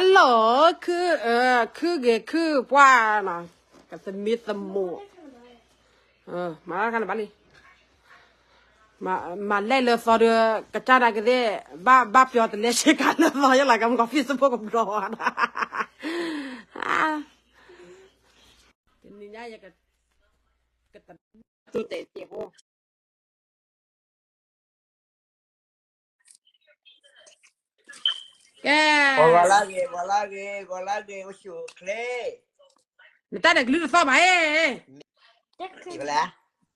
Hello, ခု, ခုဂ့ၤခုပှၢ်နီၤ, ကသမံသမိး, မၤလၢခါန့ၣ်ဘၣ်လံ, မၤလဲၣ်လၢသီဒီး ကစၢ်ဒၣ်ကသ့ၣ်, ဘၣ်ပျီတလဲဆ့ကၤလၢသီယလီၤ ကမကီၢ် Facebook ကဘျီဝဲဒၣ်, တနံၤညါယက, ကတ, တိတဲာ်တ့ၢ်ဖိ ကဲ, ဂီၤလၢဂ့ၤ, ဂီၤလၢဂ့ၤ, ဂီၤလၢဂ့ၤ, အိၣ်ဆူၣ်အိၣ်ချ့, နတၢ်ဒီးကလုၢ်တသီၣ်ဘၣ်,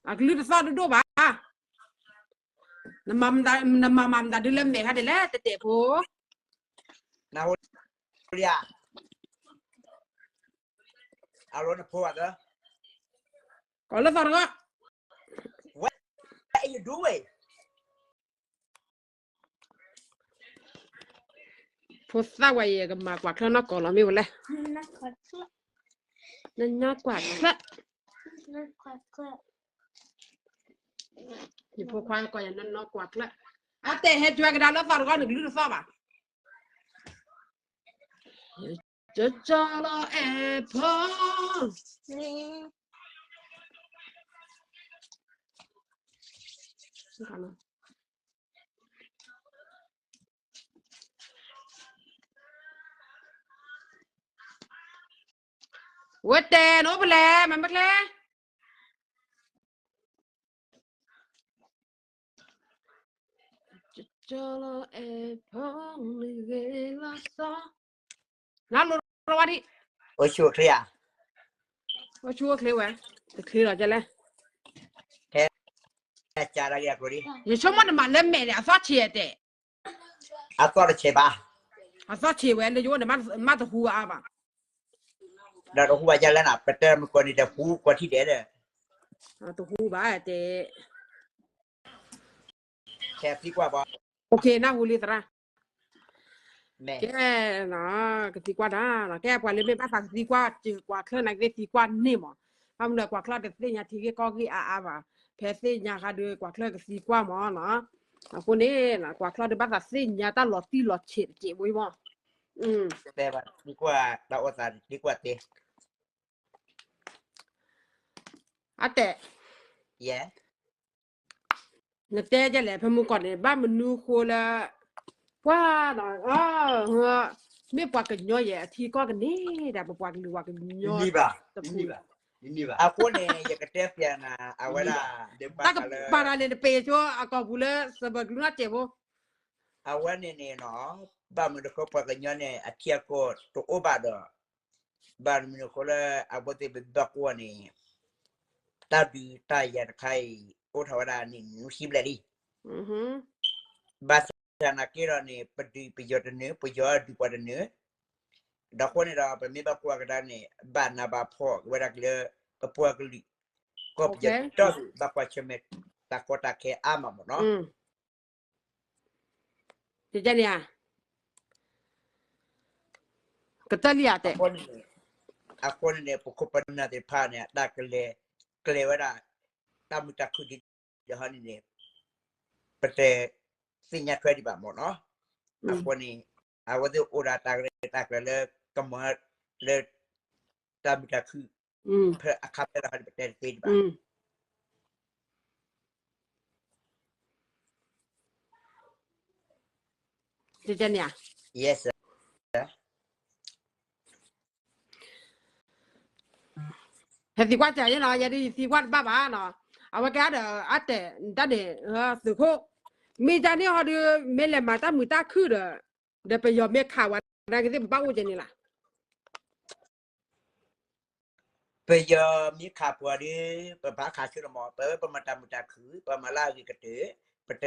အကလုၢ်တသီၣ်ဒိၣ်ဒိၣ်ဘၣ်, နမၤမၤမတၤဒုလၢမဲာ်ခါဒ်လဲၣ် တတဲာ်ဖိ, နဟိလံဧါ, အလီနဖိဘၣ်သၢ, ကီးလၢသီတဂီၢ်, what are you doing? ဖိသၣ်ဝဲအံၤ ကမၤကွၢ်ချၢနီၢ်ကီၢ်လီၤမ့ၢ်ဝဲလဲၣ်, နနီၢ်ကွၢ်ချၢ, ယဖိခွါကီး ယနီၢ်ကွၢ်ချၢ, အတဲာ်ဟဲကၠွဲကဒါလၢသီတဂီၢ် နကလုၢ်တသီၣ်ဘၣ်, ကၠီလီၤအဲၣ်ဖိ, ဝဲတဲနအိၣ်ဖဲလဲၣ် မၤမ့ၢ်ချ့, ကၠီလီၤအဲၣ်ဖိ, နဂ့ၤလီၤသီ, နလိၤဝဲဒံး, အိၣ်ဆူၣ်အိၣ်ချ့ဧါ, အိၣ်ဆူၣ်အိၣ်ချ့ဝဲ, တချ့လီၤကလဲၣ်, ဟဲ, ဟဲကဒါက့ၤအကျိၤဒံး, ယဆိကမိၣ်နမၤလၢမဲာ်န့ၣ် အသီၣ်ဆံးတဲာ်, အသီၣ်တဆံးဘၣ်, အသီၣ်ဆံးဝဲ လၢယအိၣ်န့ၣ် မ့ၢ်တဟူအါဘၣ်, ဒီးတဟူဘၣ်ကလဲၣ်နၤ ပတဲမုၢ်ကီၢ်န့ၣ် တဟူကွၢ်ထံၣ်ဒဲးဒီး, တဟူဘၣ်တဲ ကသံကွၢ်ဘၣ်, နၢ်ဟူလံသရၣ်, ကဲ, ကသံကွၢ်တၢ်, ကဲပှၤလၢမ့ၢ်ဘၣ်သးကသံကွၢ် စၢၤကွၢ်ချၢနၤကသ့ၣ်သံကွၢ်န့ၣ်မး, ဘၣ်မနုၤကွၢ်ချၢတသ့ၣ်ညါထံဂ့ၢ်ကီၢ်ဂ့ၢ်အါအါဘၣ်, ဖဲသ့ၣ်ညါဃါဒီးကွၢ်ချၢကသံကွၢ်မးနီၤ, အဃိန့ၣ်, ကွၢ်ချၢဒီးဘၣ်သးသ့ၣ်ညါတၢ်လီၤတံၢ်လီၤဆဲးတက့ၢ်ဝဲမး, တဲဘၣ်သံကွၢ်တၢ်အိၣ်သးသံကွၢ်သ့ အတဲ, နတဲဒ်လဲၣ် ဖဲမုၢ်ကီၢ်န့ၣ် ဘၣ်မနုၤဃိလၢ, ပှၤဒီး, မ့ၢ်ပှၤကညီယဲၢ်အထံကီၢ်ကန့ၢ်ဒၣ် ပပှၤကလုာ်ပှၤကညီ, အဃိန့ၣ် ယကတဲဖျါနၤ အဝဲဒၣ်, တၢ်ကပာ်တၢ်န့ၣ် နပ့ၤဆိအကီၢ်ပူၤလၢစဘၢၣ်ကလုၢ်နီၢ်စဲးဖိ, အဝဲန့ၣ်န့ၣ်နီၤ, ဘၣ်မနုၤဃိပှၤကညီန့ၣ် အထံအကီၢ်တအိၣ်ဘၣ်ဒီး, ဘၣ်မနုၤဃိလၢအဝဲသ့ၣ်ပဘၣ်ကွၢ်န့ၣ်, တၢ်ဒုးတၢ်ယၤတခါအံၤ အိၣ်ထီၣ်ဝဲဒၣ်နံၣ်နွံဆံဘျဲၣ်လံ, ဘၣ်ဆၣ်သနာ်က့ဒီးန့ၣ် ပဒုးပယီၤတနုၤ ပယီၤဒုးပှၤတနုၤ, ဒီးအဃိန့ၣ်ဒီး ပမ့ၢ်ဘၣ်ကွၢ်ကဒါန့ၣ် ဘၣ်နးဘၣ်ဖှီၣ်က့ၤဝဲဒၣ်က့ၤလၢ ပပှၤကလုာ်, ကီၢ်ပယီၤဒီး ဘၣ်ကွၢ်ဆၢၣ်မဲာ်တၢ်ကီတၢ်ခဲအါမးမးနီၤ န့ၣ်ဧါ, ကတၢၢ်လံဧါတဲ, အဃိန့ၣ်န့ၣ် ပခိၣ်ပနၢ်သ့ၣ်တဖၣ်န့ၣ် အတၢ်ကလဲၤကျဲၤဝဲဒၣ် တၢ်မုာ်တၢ်ခုၣ်ဒ်လဲၣ်ဟီန့ၣ်န့ၣ်, ပတသ့ၣ်ညါထွဲဒံးဘၣ်မးနီၤ, အဃိန့ၣ် အဝဲသ့ၣ်အိၣ်ဒီးတၢ်ကရဲၣ်တၢ်ကျဲၤလၢကမၤလၢ တၢ်မုာ်တၢ်ခုၣ် ဖဲအခါဖဲလဲၣ်ဟီန့ၣ် ပတဲတသ့ဒံးဘၣ်. န့ၣ်ဧါ, ဟဲသံကွၢ်တၢ်ယဲနီၤ, ယဲဒ်ယသံကွၢ်တဘၣ်ဘၣ်နီၤ, အဝဲကဲဒီး အတဲာ်တၢ်န့ၣ် သုးခိၣ်, မ့ၢ်တၢ်န့ၣ်ဟီဒီး မ့ၢ်လဲၤမၤတၢ်မုာ်တၢ်ခုၣ်ဒီး, ဒီးပယီၤမ့ၢ်ခးဝဲဒၣ်ကသ့ၣ် ပဘၣ်အိၣ်ကဲန့ၣ်လီၤ. ပယီၤမ့ၢ်ခးပှၤဒီး ပဘၣ်ခးဆူၣ်လီၤမး, ပဝဲပမၤတၢ်မုာ်တၢ်ခုၣ် ပမၤလၢအဂ့ၤကတၢၢ်, ပတ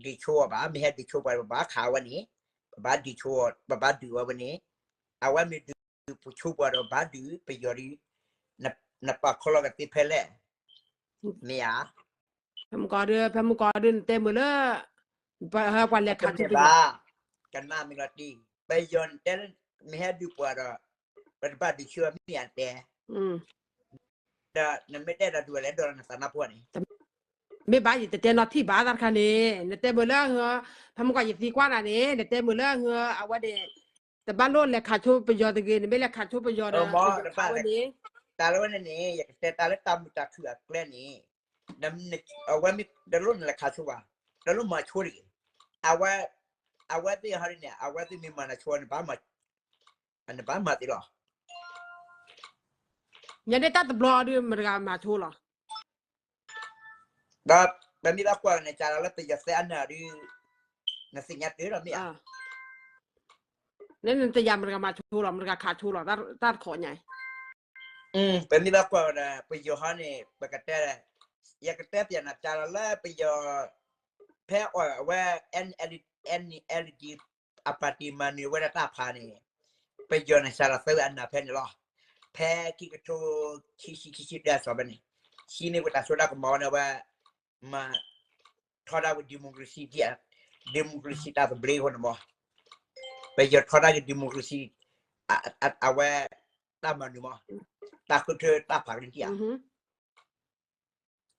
ဒုးဆိအီၤဘၣ်, မ့ၢ်ဟဲဒုးဆိပှၤ ပဘၣ်ခးဝဲန့ၣ်, ပဘၣ်ဒုးဆိ, ပဘၣ်ဒုးဝဲန့ၣ်, အဝဲမ့ၢ်ဒုးပဆိပှၤဒီး ဘၣ်ဒုးပယီၤဒီး, နပာ်ခီလီၤကသ့ဖဲလဲၣ်, မ့ၢ်ဧါ. ဖဲမုၢ်ကီၢ်ဒီး ဖဲမုၢ်ကီၢ်ဒီး နတဲမုာ်လၢ ပှၤလဲၤခးသုးတဘၣ်, ကနၣ်မ့ၢ်လီၤတံၢ်, ပယီၤနတဲလၢ မ့ၢ်ဟဲဒုးပှၤဒီး ပတဘၣ်ဒုးဆူၣ်အီၤ မ့ၢ်ဧါတဲ, ဒီးနမ့ၢ်တဲဒီးဒုးဝဲလဲၣ် ဒီးနသးနါပှၢ်န့ၣ်, မ့ၢ်ဘၣ်ယတတဲနီတထံၣ်ဘၣ်သးတခါန့ၣ် နတဲမုာ်လၢ, ဖဲမုၢ်ကီၢ်ယသံကွၢ်နၤန့ၣ် နတဲမုာ်လၢအဝဲန့ၣ် တဘၣ်လိၣ်လဲၤခးဆိပယီၤတဂ့ၤ, နမ့ၢ်လဲၤခးဆိပယီၤဒီး တဘၣ်ဝဲန့ၣ်, တၢ်လၢဝဲန့ၣ်န့ၣ် ယကတဲတၢ်လၢတၢ်မုာ်တၢ်ခုၣ်အကျဲန့ၣ်, အဝဲတလိၣ်နလဲၤခးဆိဘၣ်, တလိၣ်မၤဆိတဂ့ၤ, အဝဲ, အဝဲသ့ၣ်ဟီဒ်န့ၣ် အဝဲသ့ၣ်မ့ၢ်မၤနၤဆိ နဘၣ်မၤသ့လီၤ. ညါန့ၣ်တၢ်တဘျီဒီး မတဂၤမၤဆိလီၤ. ဒီးပမ့ၢ်ဘၣ်ကွၢ်န့ၣ် ကလီၤလၢပယီၤသဲအနၢ်ဒုး, နသ့ၣ်ညါတ့ၢ်ဒီးမ့ၢ်ဧါ, နတယၤမတဂၤမၤဆိလီၤ, မတဂၤခးဆိလီၤ, တၢ်တခိးညါ, ပမ့ၢ်ဘၣ်ကွၢ်ဒီး ပယီၤဟီန့ၣ် ပကတဲ, ယကတဲပျးနၤ ကလီၤလၢပယီၤ, ဖဲအဝဲ NLD အပၣ်တံၣ်မၤနၢၤဝဲဒၣ်တၢ်ဖးန့ၣ်, ပယီၤန့ၣ် ကလီၤသဲအနၢ်ဖဲန့ၣ်လီၤ. ဖဲခံကထိခံဆံခံဆံတၢအစီၤဖဲန့ၣ်, ဟံးန့ၢ်ဝဲတၢ်စိတၢ်ကမီၤဝဲန့ၣ် အဝဲမၤထီဒါဝဲ democracy ဒ်အ, democracy တၢ်သဘျ့အဃိန့ၣ်မး, ပယီၤထီဒါက့ၤ democracy အဝဲတၢ်မၤနၢၤမး, တၢ်ဃုထၢတၢ်ဖးကန့ၣ်ဧါ.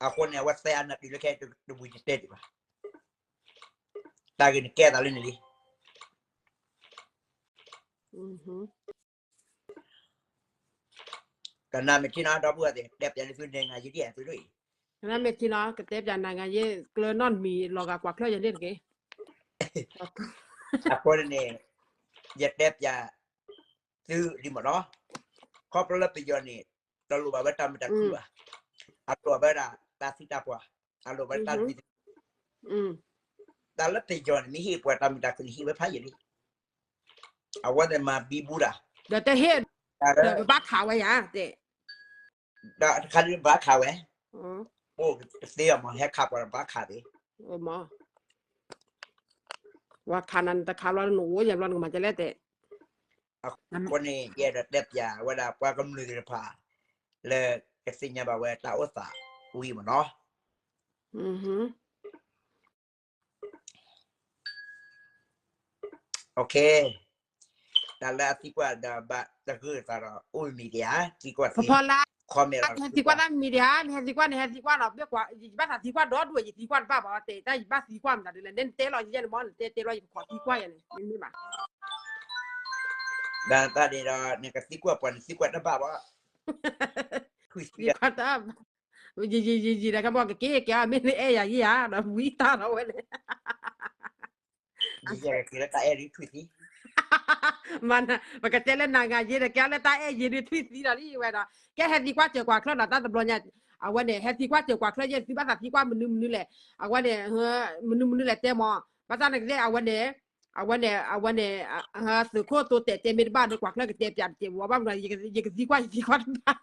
အဃိန့ၣ် အဝဲသဲအနၢ်တုၤလၢခဲတပူၤယတဲဒံးဘၣ်, တၢ်ဂ့ၢ်န့ၣ်ကဲသးလၢန့ၣ်လံ. ကနၣ်မ့ၢ်ထံနီၤ ဒီပုၢ်ဝဲၢ်သ့ၣ် တဲပျးလၢသုန့ၣ် နၤယံၤဒ်အံၤသုဒ်အံၤ, ကနၣ်မ့ၢ်ထံနီၤ ကတဲပျးနၤ နၤယံၤ ကျၢၤနီတမံၤ လီၤဂာ်ကွၢ်ချၢၣ်ယၤန့ၣ်တက့ၢ်. အဃိန့ၣ်န့ၣ် ယတဲပျးသုလံမ့ၢ်နီၤ, ခီဖျိလၢပယီၤန့ၣ် တလိၣ်ဘၣ်ဝဲတၢ်မုာ်တၢ်ခုၣ်ဘၣ်, အလိၣ်ဘၣ်ဝဲဒၣ်တၢ်သံတၢ်ပှၢ်, အလိၣ်ဘၣ်တၢ်သံ, တၢ်လၢပယီၤန့ၣ် မ့ၢ်ဟ့ၣ်ပှၤတၢ်မုာ်တၢ်ခုၣ်န့ၣ် ဟ့ၣ်ဝဲဖးယံာ်လံ. အဝဲသ့ၣ်မၤဘံဘူတၢ်, ဒီးတဟ့ၣ်, ဒီးပဘၣ်ခးဝဲယၤ, ဒီးတခါဒုးဘၣ်ခးဝဲ, အိၣ်တသ့အီၤမး ဟဲခးပှၤဒီးဘၣ်ခးသ့, မး, ဝၤခးနၤနတခးဘျီ နအိၣ်ယၤဘျီ နကမၤကလဲၣ်တဲ. အဃိန့ၣ် ယအဲၣ်ဒိးတဲပျးဝဲဒၣ်ပှၤကမျၢၢ်သ့ၣ်တဖၣ် လၢကသ့ၣ်ညါဘၣ်ဝဲတၢ်အိၣ်သးဝံၤမ့ၢ်နီၤ. Okay, တၢ်လၢအသံကွၢ်ဒီးဘၣ်တဂၢၢ်သးဒီး အိၣ်မံၤဒံးဧါ, သံကွၢ်သ့, ဖီဖီလါ, comment လီၤ, ဟဲသံကွၢ်တၢ်မံၤဒံးဧါ, နဟဲသံကွၢ် နဟဲသံကွၢ်နီၤ, ဘၣ်ကွၢ်, ယဘၣ်သးသံကွၢ်ဒီဒူၣ် ယသံကွၢ်တဘၣ်ဘၣ်, တဲတၢ်ယဘၣ်သံကွၢ်မတၤဒ်လဲၣ်, နဲနတဲလီၤယဲန့ၣ်မ့ၢ် နတဲတဲလီၤ ယကခိးသံကွၢ်ယဲန့ၣ် မ့မ့ၢ်ဘၣ်. ဒီးတၢ်န့ၣ်ဒီး နကသံကွၢ်ပှၤ နသံကွၢ်တဘၣ်ဘၣ်, သံကွၢ်တဘၣ်, ယံာ်ယံာ်ယံာ်ယံာ်ဒီး ကဘၣ်ကက့ၤကဲ မ့ၢ်နအဲၣ်ယၤယံာ်ဧါ, ဒီးဝံတၢ်ဒီးဝဲန့ၣ် ယကက့ၤလၢတၢ်အဲၣ်ဒုးထွံၣ်သံ, မ့ၢ်န, ပကတဲလၢနၤဂၤယ့ဒီး ကဲလၢတၢ်အဲၣ်ယ့ဒုးထွံၣ်သံဒီးလံဝဲဒီး ကဲဟဲသံကွၢ်စၢၤကွၢ်ချၢၣ်ဒီး တၢ်တဘျီညါ, အဝဲန့ၣ် ဟဲသံကွၢ်စၢၤကွၢ်ချၢၣ်ယဲ သုဘၣ်သးသံကွၢ်မနုၤမနုၤလဲၣ်, အဝဲန့ၣ်, မနုၤမနုၤလဲၣ်တဲမး, ဘၣ်ဆၣ်နကသ့ၣ် အဝဲန့ၣ်, အဝဲန့ၣ်, အဝဲန့ၣ်, သုးခိၣ်တိတဲာ်တဲမ့ၢ်တဘၣ်ဒီး ကွၢ်ချၢၣ်ကတဲပျးတတဲဝဲဘၣ်မနုၤ, ယကသံကွၢ် ယသံကွၢ်တဘၣ်,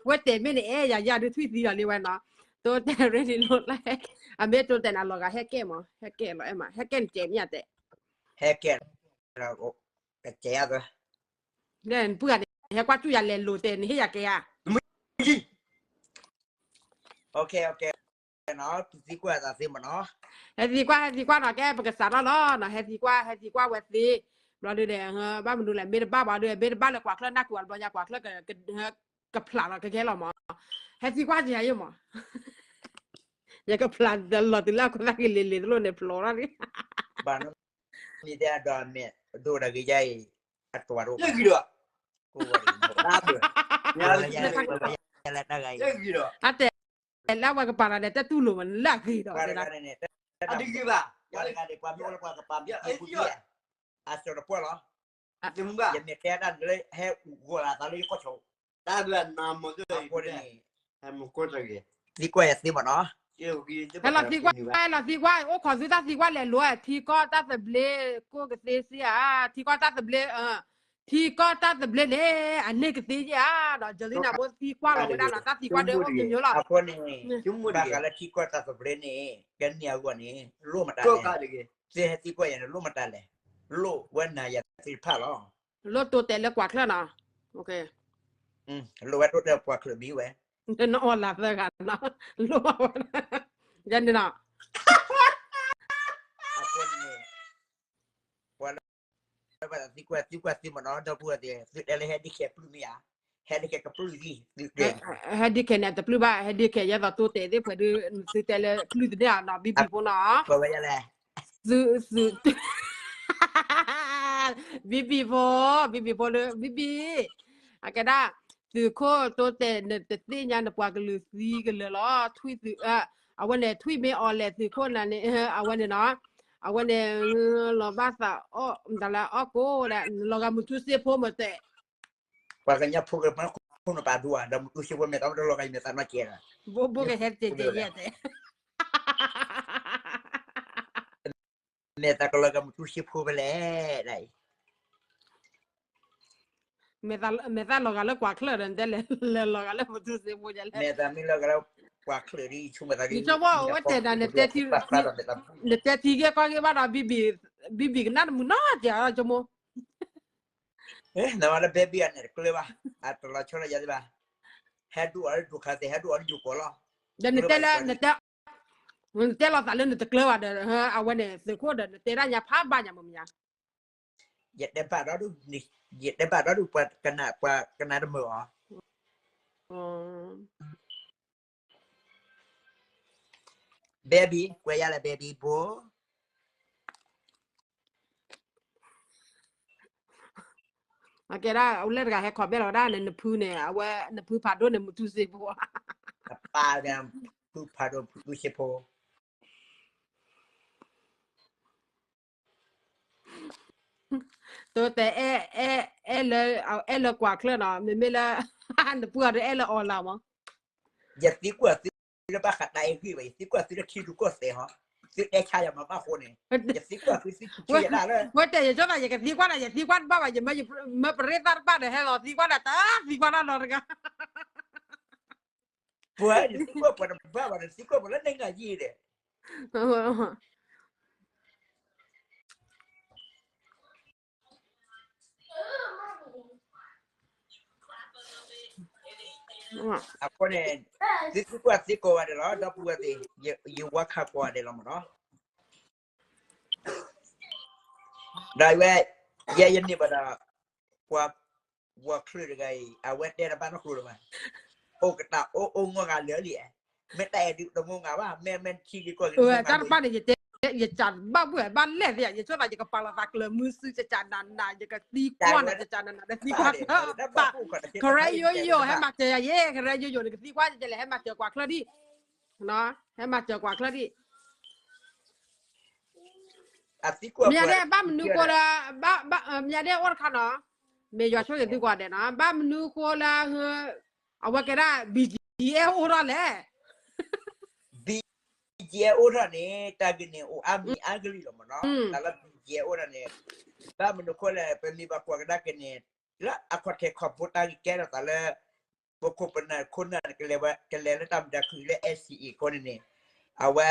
ဝဲတဲမ့ၢ်နအဲၣ်ယၤယၤဒုးထွံၣ်သံဒီးလံဝဲနီၤ, တိတဲာ်ရ့ဒံးလိာ်လၢ, အမ့ၢ်တိတဲာ်န့ၣ် အလီၤဂာ်ဟဲကဲမး, ဟဲကဲလီၤအဲၣ်မး, ဟဲကဲနတဲာ်မ့ၢ်ယတဲ, ဟဲကဲ, ကဲ, နပုၢ်ဂၤန့ၣ် ဟဲကွၢ်စူၣ်ယၤလဲၤလိၤတဲာ် နဟ့ၣ်ယၤကဲဧါ. သံကွၢ်သးသ့မ့ၢ်နီၤ, ဟဲသံကွၢ် ဟဲသံကွၢ်နီၤ ကဲ ပကစးထီၣ်လီၤနီၤ, ဟဲသံကွၢ် ဟဲသံကွၢ်ဝဲသ့, ဘျီဒုဒီး ဘၣ်မနုၤလဲၣ် မ့ၢ်တဘၣ်ဘၣ်ဒီး မ့ၢ်တဘၣ်လၢကွၢ်ချၢၣ် နၢ်ကူၣ်အဘျီညါ ကွၢ်ချၢၣ် ကဖျးလီၤ ကကဲလီၤမး, ဟဲသံကွၢ်ကယၤယမး, ယကဖျးလီၤတုၤလၢအခိၣ်သၣ်က့ၤလ့ၤလ့ၤတလိၣ်န့ၣ် ဖျိးထီၣ်လံ မ့ၢ်တဲအဒိးမ့ၢ်ဒိၣ်တဂ့ၤယါအံၤ အတိၤတအိၣ်ဘၣ်, အတဲလၢဝဲကပၤလီၤန့ၣ် တတူၢ်လိာ်မးလၢအဂ့ၤဒီး, ပှၤတဂၤန့ၣ် ပှၤမ့ၢ်အိၣ်လၢပှၤကပၤမ့ၢ်အိၣ်ဘၣ်, အစၢၤတပှၢ်လီၤ, ယမ့ၢ်တဲတၢ်န့ၣ်လၢဟဲဂီၤလီၤသးလၢယကီၢ်ဆိး, အဃိန့ၣ် သံကွၢ်ယၤသ့မ့ၢ်နီၤ, ဟဲလီၤသံကွၢ် ဟဲလီၤသံကွၢ် အိၣ်ခိးသုတၢ်သံကွၢ်လဲၤလိၤ, ထံကီၢ်တၢ်သဘျ့ ကိၢ်ကသ့စ့ဧါ, ထံကီၢ်တၢ်သဘျ့, ထံကီၢ်တၢ်သဘျ့န့ၣ် အန့ၢ်ကသ့ဧါ, ဒီးကၠီၤလံနၤဘိသံကွၢ်လီၤဝဲဒၣ်လီၤ, တၢ်သံကွၢ်ဒဲးအိၣ်မ့ၢ်မ့ၢ်လီၤ, အဃိန့ၣ် ဘၣ်ဃးလၢထံကီၢ်တၢ်သဘျ့န့ၣ် ကန့ၢ်အဂီၢ်န့ၣ် လိၣ်မတၤလဲၣ်, သုဟဲသံကွၢ်ယၤန့ၣ် လိၣ်မတၤလဲၣ်, လိၣ်ဝဲနၤယၤသ့ၣ်တဖၣ်လီၤ, လိၣ်တိတဲာ်လၢကွၢ်ချၢၣ်နီၤ, လိၣ်ဝဲတိတဲာ်ကွၢ်ချၢၣ်မံၤဝဲ, နအီၣ်လၢသၢဂၤနီၤ, လိၣ်ဝဲ, ယန့ၣ်နီၤ အဃိန့ၣ် ပှၤလၢဘၣ်သံကွၢ် သံကွၢ်သ့မ့ၢ်နီၤ ဒီပုၢ်ဝဲၢ်သ့ၣ် သုတဲလၢဟဲဒ်ခဲပျုၢ်မ့ၢ်ဧါ, ဟဲဒ်ခဲကပျုၢ်သံသုတဲ, ဟဲဒ်ခဲန့ၣ်တပျုၢ်ဘၣ်, ဟဲဒ်ခဲယဲသိးတိတဲာ်သ့ၣ်ဖဲဒုး သုတဲလၢပျုၢ်သ့ၣ်နီၤ ဘံၣ်ဘံၣ်ဖိနီၤ, ပဝဲယလဲၣ်, သု, သု ဘံဘံဖိ, ဘံဘံဖိလၢ ဘံဘံ, အကဲဒၣ် သုးခိၣ်တိတဲာ် နတသ့ၣ်ညါနပှၤကလုာ်သံကလၢာ်လီၤ, ထွံၣ်သုး, အဝဲန့ၣ် ထွံၣ်မ့ၢ်အီၤလဲၣ် သုးခိၣ်နၤန့ၣ် အဝဲန့ၣ်နီၤ, အဝဲန့ၣ် လီၤဘၣ်သးအီၣ် တၢ်လၢအီၣ်ကိးဒၣ် လီၤဂာ်မုၢ်ထူစ့ဖိမ့ၢ်တဲာ် ပှၤကညီဖိကမၤခိၣ်နပာ်ဒိၣ်ဧါ, ဒီးမုၢ်ထူစ့ဖိမ့ၢ်တၢ်မတလီၤဂာ် ယမဲာ်သးနီၢ်ကဲလီၤ, ဘိဘိကဟဲတကဲယဲတဲ, မဲာ်သးကလီၤဂာ်မုၢ်ထူစ့ဖိဖဲလဲၣ်, မဲာ်သးလီၤဂာ်လၢကွၢ်ချၢၣ်ဒီး နတဲလဲၤလီၤဂာ်လၢမုၢ်ထူစ့ဖိလဲၣ်, မဲာ်သးမ့ၢ်လီၤဂာ်လၢကွၢ်ချၢၣ်ဒီး ယဆိကမိၣ်သး ယဆိကမိၣ်ဝဲတဲဒၣ် နတဲထံဂ့ၢ်ကီၢ်ဂ့ၢ်ဘၣ်ဒီး ဘံဘံကနၣ်တမုာ်နီတစဲး ယဆိကမိၣ် နမၤလၢဘဲဘံအန့ၣ်တကျၢၤဘၣ်, အတလီၤဆီလီၤယၤသ့ၣ်ဘၣ်, ဟဲဒိၣ်အီၤလၢဒိၣ်ခါသ့ၣ် ဟဲဒိၣ်အီၤလၢယိၤကီၢ်လီၤ, ဒီးနတဲလၢ နတဲလီၤသးလၢနတကျၢၤဘၣ်ဒီး အဝဲန့ၣ် သုးခိၣ်ဒီး နတဲဒၣ်ညါဖးဘၣ်ညါမ့ၢ်မ့ၢ်ညါ, ယတဲဘၣ်ဒီးဒုး, ယတဲဘၣ်ဒီးဒုး ပှၤကနၣ်တမုာ်အီၤ, baby ကွဲးရလဲ baby ဘိ အကဲဒၣ် အဝဲလၢတဂၤဟဲခီဘဲလီၤဒၣ်န့ၣ် နဖုန့ၣ် အဝဲ နဖုဖးဒိၣ်န့ၣ် မုၢ်ထူစ့ဖိ, နပၢ် ဖုဖးဒိၣ် မုၢ်ထူစ့ဖိ, တိတဲာ် အဲၣ်လၢကွၢ်ချၢၣ်နီၤ မ့မ့ၢ်လၢ နပုၢ်အဒိးအဲၣ်လၢအီၤလၢမး, ယသံကွၢ်သုလၢဘၣ်ဃးတၢ်အဲၣ်ဂံၢ်ဘၣ် ယသံကွၢ်သုလၢခံဒူၣ်ကီၢ်သဲးဟီ, သုတဲဆါယၤမၤဘၣ်ဃိန့ၣ်, ယသံကွၢ်သုသုခံယဲဒၣ်လၢ, ဝဲတဲယကၠီသး ယကသံကွၢ်ဒီး ယသံကွၢ်တဘၣ်ဘၣ် ယမၢပရ့သၣ်တဘၣ်ဒီး ဟဲလီၤသံကွၢ်ဒီး တသံကွၢ်တၢ်နီတဂၤ ပှၤယသံကွၢ်ပှၤတဘၣ်ဘၣ်ဒီး သံကွၢ်ပှၤလၢနငါယံၤဒီး အဃိန့ၣ် သုသံကွၢ်သံကိးဂၤဒဲးလီၤ ဒီပုၢ်ဝဲၢ်သ့ၣ်, ယဝါခးကိးဂၤဒဲးလီၤမ့ၢ်နီၤ, ဒီးဝဲ ယဲယန့ၢ်ဘၣ်ဒီး ပှၤ ဝီၤချၢၣ်တဂၤအံၤ အဝဲတဲတဘၣ်နီတကျိၤလၢၤဘၣ်, အိၣ်ကတၢ်အိၣ်အိၣ်ငီၢ်ဂၤလၢာ်လံ, မ့ၢ်တၢ်အဲၣ်ဒုးတမူငါဘၣ် မ့ၢ်မ့ၢ်ထံဂ့ၤကီၢ်ဂ့ၤတမူငါလၢာ်လံ, တၢ်တဖၣ်န့ၣ် ယတဲ ယစံးဘၣ်ဘၣ်လဲၣ်သ့ ယဆိသး ယကပာ်လီၤသးကျၢၤမုဆူ ကစၢ်နၤနၤ ယကသံကွၢ်နၤ ကစၢ်နၤနၤ နသံကွၢ်တဘၣ်, ကရၢယိယိ ဟဲမၤစၢၤယၤယဲ ကရၢယိယိ နကသံကွၢ်ယဲလဲၣ် ဟဲမၤစၢၤကွၢ်ချၢၣ်ဒံး, ဟဲမၤစၢၤကွၢ်ချၢၣ်ဒံး မ့ၢ်ဒဲး ဘၣ်မနုၤဃိလၢ မ့ၢ်ဒဲးအိၣ်တခါနီၤ, မ့ၢ်ယွၤဆိၣ်ဂ့ၤသုကိးဂၤဒဲးနီၤ, ဘၣ်မနုၤဃိလၢ အဝဲကဲဒၣ် ဘံၣ်ကၠံၣ်အဲၣ်အိၣ်ထီၣ်လဲၣ်, ဘံၣ်ကၠံၣ်အဲၣ်အိၣ်ထီၣ်န့ၣ် တၢ်ဂ့ၢ်န့ၣ် အိၣ်အါမံၤအါကလုာ်လီၤမ့ၢ်နီၤ, တၢ်လၢဘံၣ်ကၠံၣ်အဲၣ်အိၣ်ထီၣ်န့ၣ်, ဘၣ်မနုၤဃိလဲၣ် ပမ့ၢ်ဘၣ်ကွၢ်ကဒါက့ၤန့ၣ် လၢအခီၣ်ထံးခီၣ်ဘိတၢ်ဂ့ၢ်ကဲထီၣ်သးလၢ ပခိၣ်ပနၢ်ခိၣ်နၢ်န့ၣ် ကလဲၤလၢတၢ်မုာ်တၢ်ခုၣ်လၢ NCA အဃိန့ၣ်န့ၣ်, အဝဲ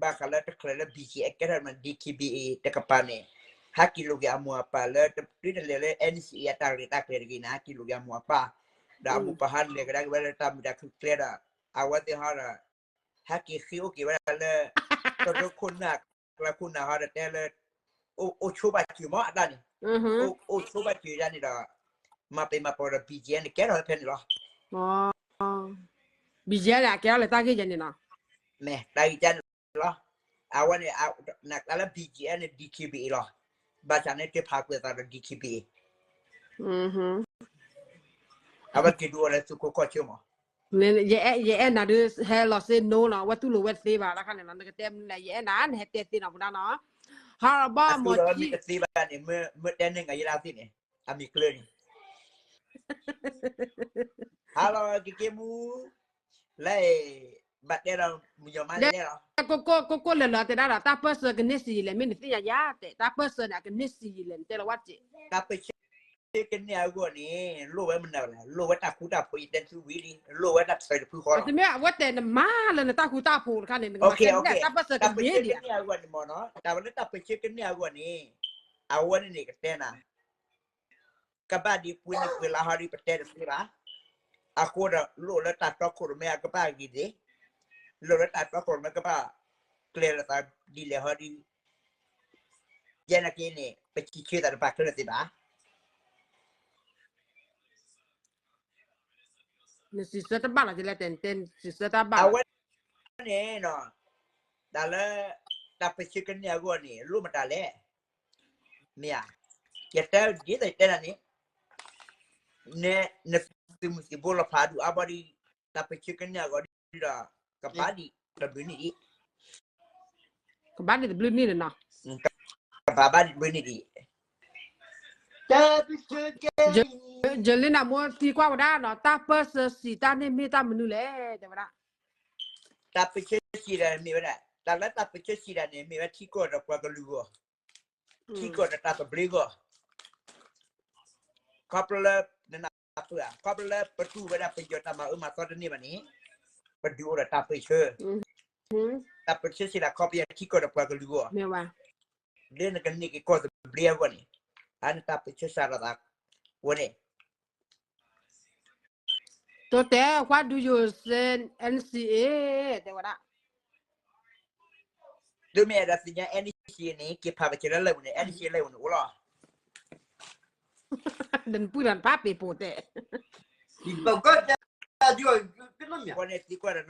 ဘၣ်ဃးလၢတချုးလၢ ဘံၣ်ကၠံၣ်အဲၣ် ကဲထီၣ်မး DKBA တကပၤန့ၣ်, ဟဲက့ၤလိာ်က့ၤအမိၢ်အပၢ်လၢ တုၤတလဲၤလၢ NCA အတၢ်ရဲၣ်တၢ်ကျဲၤတဂ့ၤန့ၣ် ဟဲက့ၤလိာ်က့ၤအမိၢ်အပၢ်, ဒီးအမိၢ်ပၢ်ဟးလဲၤကဒါက့ၤဝဲလၢတၢ်မုာ်တၢ်ခုၣ်ကျဲဒီး အဝဲသ့ၣ်ဟီဒီး ဟဲက့ၤဃ့အိၣ်က့ၤဝဲဒၣ်လၢ ကရၢခိၣ်နၢ် ကျဲခိၣ်နၢ်ဟီဒီးတဲလၢ အိၣ်ဆိဘၣ်စၢၤမးအတၢ်န့ၣ်, အိၣ်ဆိဘၣ်စၢၤဒၣ်န့ၣ်ဒီး မၤပ့ၤမၤပီၤဒီး ဘံၣ်ကၠံၣ်အဲၣ်န့ၣ် ကဲထီၣ်ဖဲန့ၣ်လီၤ. ဘံၣ်ကၠံၣ်အဲၣ်န့ၣ် အကဲထီၣ်လၢတၢ်ဂ့ၢ်ယဲန့ၣ်နီၤ, မ့ၢ်တၢ်ဂ့ၢ်ကဲန့ၣ် လီၤ. အဝဲန့ၣ် နကလၢ ဘံၣ်ကၠံၣ်အဲၣ်န့ၣ် DKBA လီၤ. ဘၣ်ဆၣ်န့ၣ် တဖးကွံာ်သးဒီး DKBA. အဝဲက့ၤဒုးအိၣ်လၢသုးခိၣ်ခီၣ်ဆၢမး. ယအဲၣ်နၤဒုး ဟဲလီၤစ့ၢ်နီၤနီၤ, အဝဲတူၢ်လိာ်ဝဲတသ့ဘၣ် တခါန့ၣ်နီၤ, နကတဲမနုၤလဲၣ်, ယအဲၣ်နၤ နဟဲတဲသ့နီၤ ပူၤဒၣ်နီၤ. ဟါရဘီမီၤကံ တသ့ဘၣ်န့ၣ် မ့ၢ်တဲန့ၢ်ငါယဲဒၣ်သ့ၣ်န့ၣ် အမံၤကျၢၢ်န့ၣ် ဟါလီၤက့ၤက့ၤမူ လဲၣ်, ဘၣ်တဲဒီးမုၢ်ယီၤမါလဲၣ်လီၤ. ကိၢ်ကိၢ်လၢာ်လၢာ်တဲဒၣ်ဒီး တၢ်ပၢၢ်ဆၢကန့ၢ်စံယံာ်လဲၣ်, မ့ၢ်နသ့ၣ်ညါယၤတဲ, တၢ်ပၢၢ်ဆၢန့ၣ် အကန့ၢ်စံယံာ်လဲၣ်, နတဲလီၤဝဲတက့ၢ်. တၢ်ပၢၢ်ဆၢကန့ၢ်အဂီၢ်န့ၣ် လိၣ်ဝဲမနုၤလဲၣ်, လိၣ်ဝဲတၢ်ဃူတၢ်ဖိး ယတဲသုဝံၤလံ, လိၣ်ဝဲတၢ်ပၢၢ်ဆၢတဖုဃီလီၤ. တမ့ၢ်အဝဲတဲနမါလၢနတၢ်ဃူတၢ်ဖိးတခါန့ၣ်, တၢ်ပၢၢ်ဆၢကန့ၢ်အဂီၢ်န့ၣ်မ့ၢ်နီၤ, တၢ်ဝဲလၢတၢ်ပၢၢ်ဆၢကန့ၢ်အဂီၢ်န့ၣ်, အဝဲန့ၣ်န့ၣ်ကတဲနၤ ကဘၣ်ဒ်ပှဲၤနံၣ်ပှဲၤလါဟီဒ်ပတဲတသ့ဘၣ်. အဃိဒီး လိၣ်လၢတၢ်တီခိၣ်ရိၣ်မဲအကဘၣ်ဂ့ၤသ့, လိၣ်လၢတၢ်တီခိၣ်ရိၣ်မဲကဘၣ် ကျဲၤလိာ်သးဒ်လဲၣ်ဟီဒ်, ယဲနာ်က့န့ၣ် ပစံးဆၢသးတဘၣ်ခဲလၢာ်သ့ဘၣ်. နစံးဆၢတဘၣ်လီၤ, တဲလၢတဲ နစံးဆၢတဘၣ်လီၤ. အဝဲန့ၣ်နီၤ, တၢ်လၢ တၢ်ပၢၢ်ဆၢကန့ၢ်အဂီၢ်န့ၣ် လိၣ်မတၤလဲၣ်. မ့ၢ်ဧါ. ယတဲဒ်သိးယတဲနၤန့ၣ်, နသုးမုၢ်သံၣ်ဘိလီၤဖးဒူၣ်အါဘီဒီး တၢ်ပၢၢ်ဆၢကန့ၢ်အဂီၢ်ဒီး ကဘၣ်ဒံးတဘျုးနံၣ်ဒံး, ကဘၣ်ဒံးတဘျုးနံၣ်န့ၣ်နီၤ, ကဘၣ်ဘၣ်ဒံးတဘျုးနံၣ်ဒံး, ယလၢနမိၢ်သံကွၢ်ဝဲဒၣ်နီၤ တၢ်ပၢၢ်ဆၢစံးတၢ်န့ၣ်မ့ၢ်တၢ်မနုၤလဲၣ် တဲဝဲဒၣ်. တၢ်ပၢၢ်ဆၢစံးတၢ်န့ၣ်မ့ၢ်ဝဲဒၣ် တၢ်လၢတၢ်ပၢၢ်ဆၢစံးတၢ်န့ၣ် မ့ၢ်ဝဲထံကီၢ်ဒီးပှၤကလုာ်ဂီၢ်, ထံကီၢ်ဒီးတၢ်သဘျ့ဂီၢ်, ခီဖျိလၢ နနၢ်ပၢၢ်ဧါ, ခီဖျိလၢပတူၢ်ဝဲဒၣ်ပယီၤတၢ်မၤအၢမၤသီတန့ၢ်ဘၣ်န့ၣ်, ပဒုးအိၣ်ဒီးတၢ်ပၢၢ်ဆၢ, တၢ်ပၢၢ်ဆၢစံးတၢ်ခီပညီထံကီၢ်ဒီးပှၤကလုာ်ဂီၢ်, လၢနကန့ၢ်က့ၤကီၢ်သဘျ့အဂီၢ်န့ၣ်, အန့ၣ်တၢ်ပၢၢ်ဆၢစးထီၣ်သးဝဲန့ၣ် တိတဲ why do you say NCA တဲဝဲဒၣ်. သုမ့ၢ်အဲၣ်ဒိးသ့ၣ်ညါ NCA န့ၣ် က့ၤဖးပက့ၤလၢလၢၢ်ပူၤန့ၣ် NCA လၢၢ်ပူၤန့ၣ်အိၣ်လီၤ. ဒီးနပုၢ်ဒီးနဖးပ့ၤပိာ်တဲ ဃိန့ၣ်သံကွၢ်ဒီးနီတတီၤနီၤ အဲၣ်ဒိးသ့ၣ်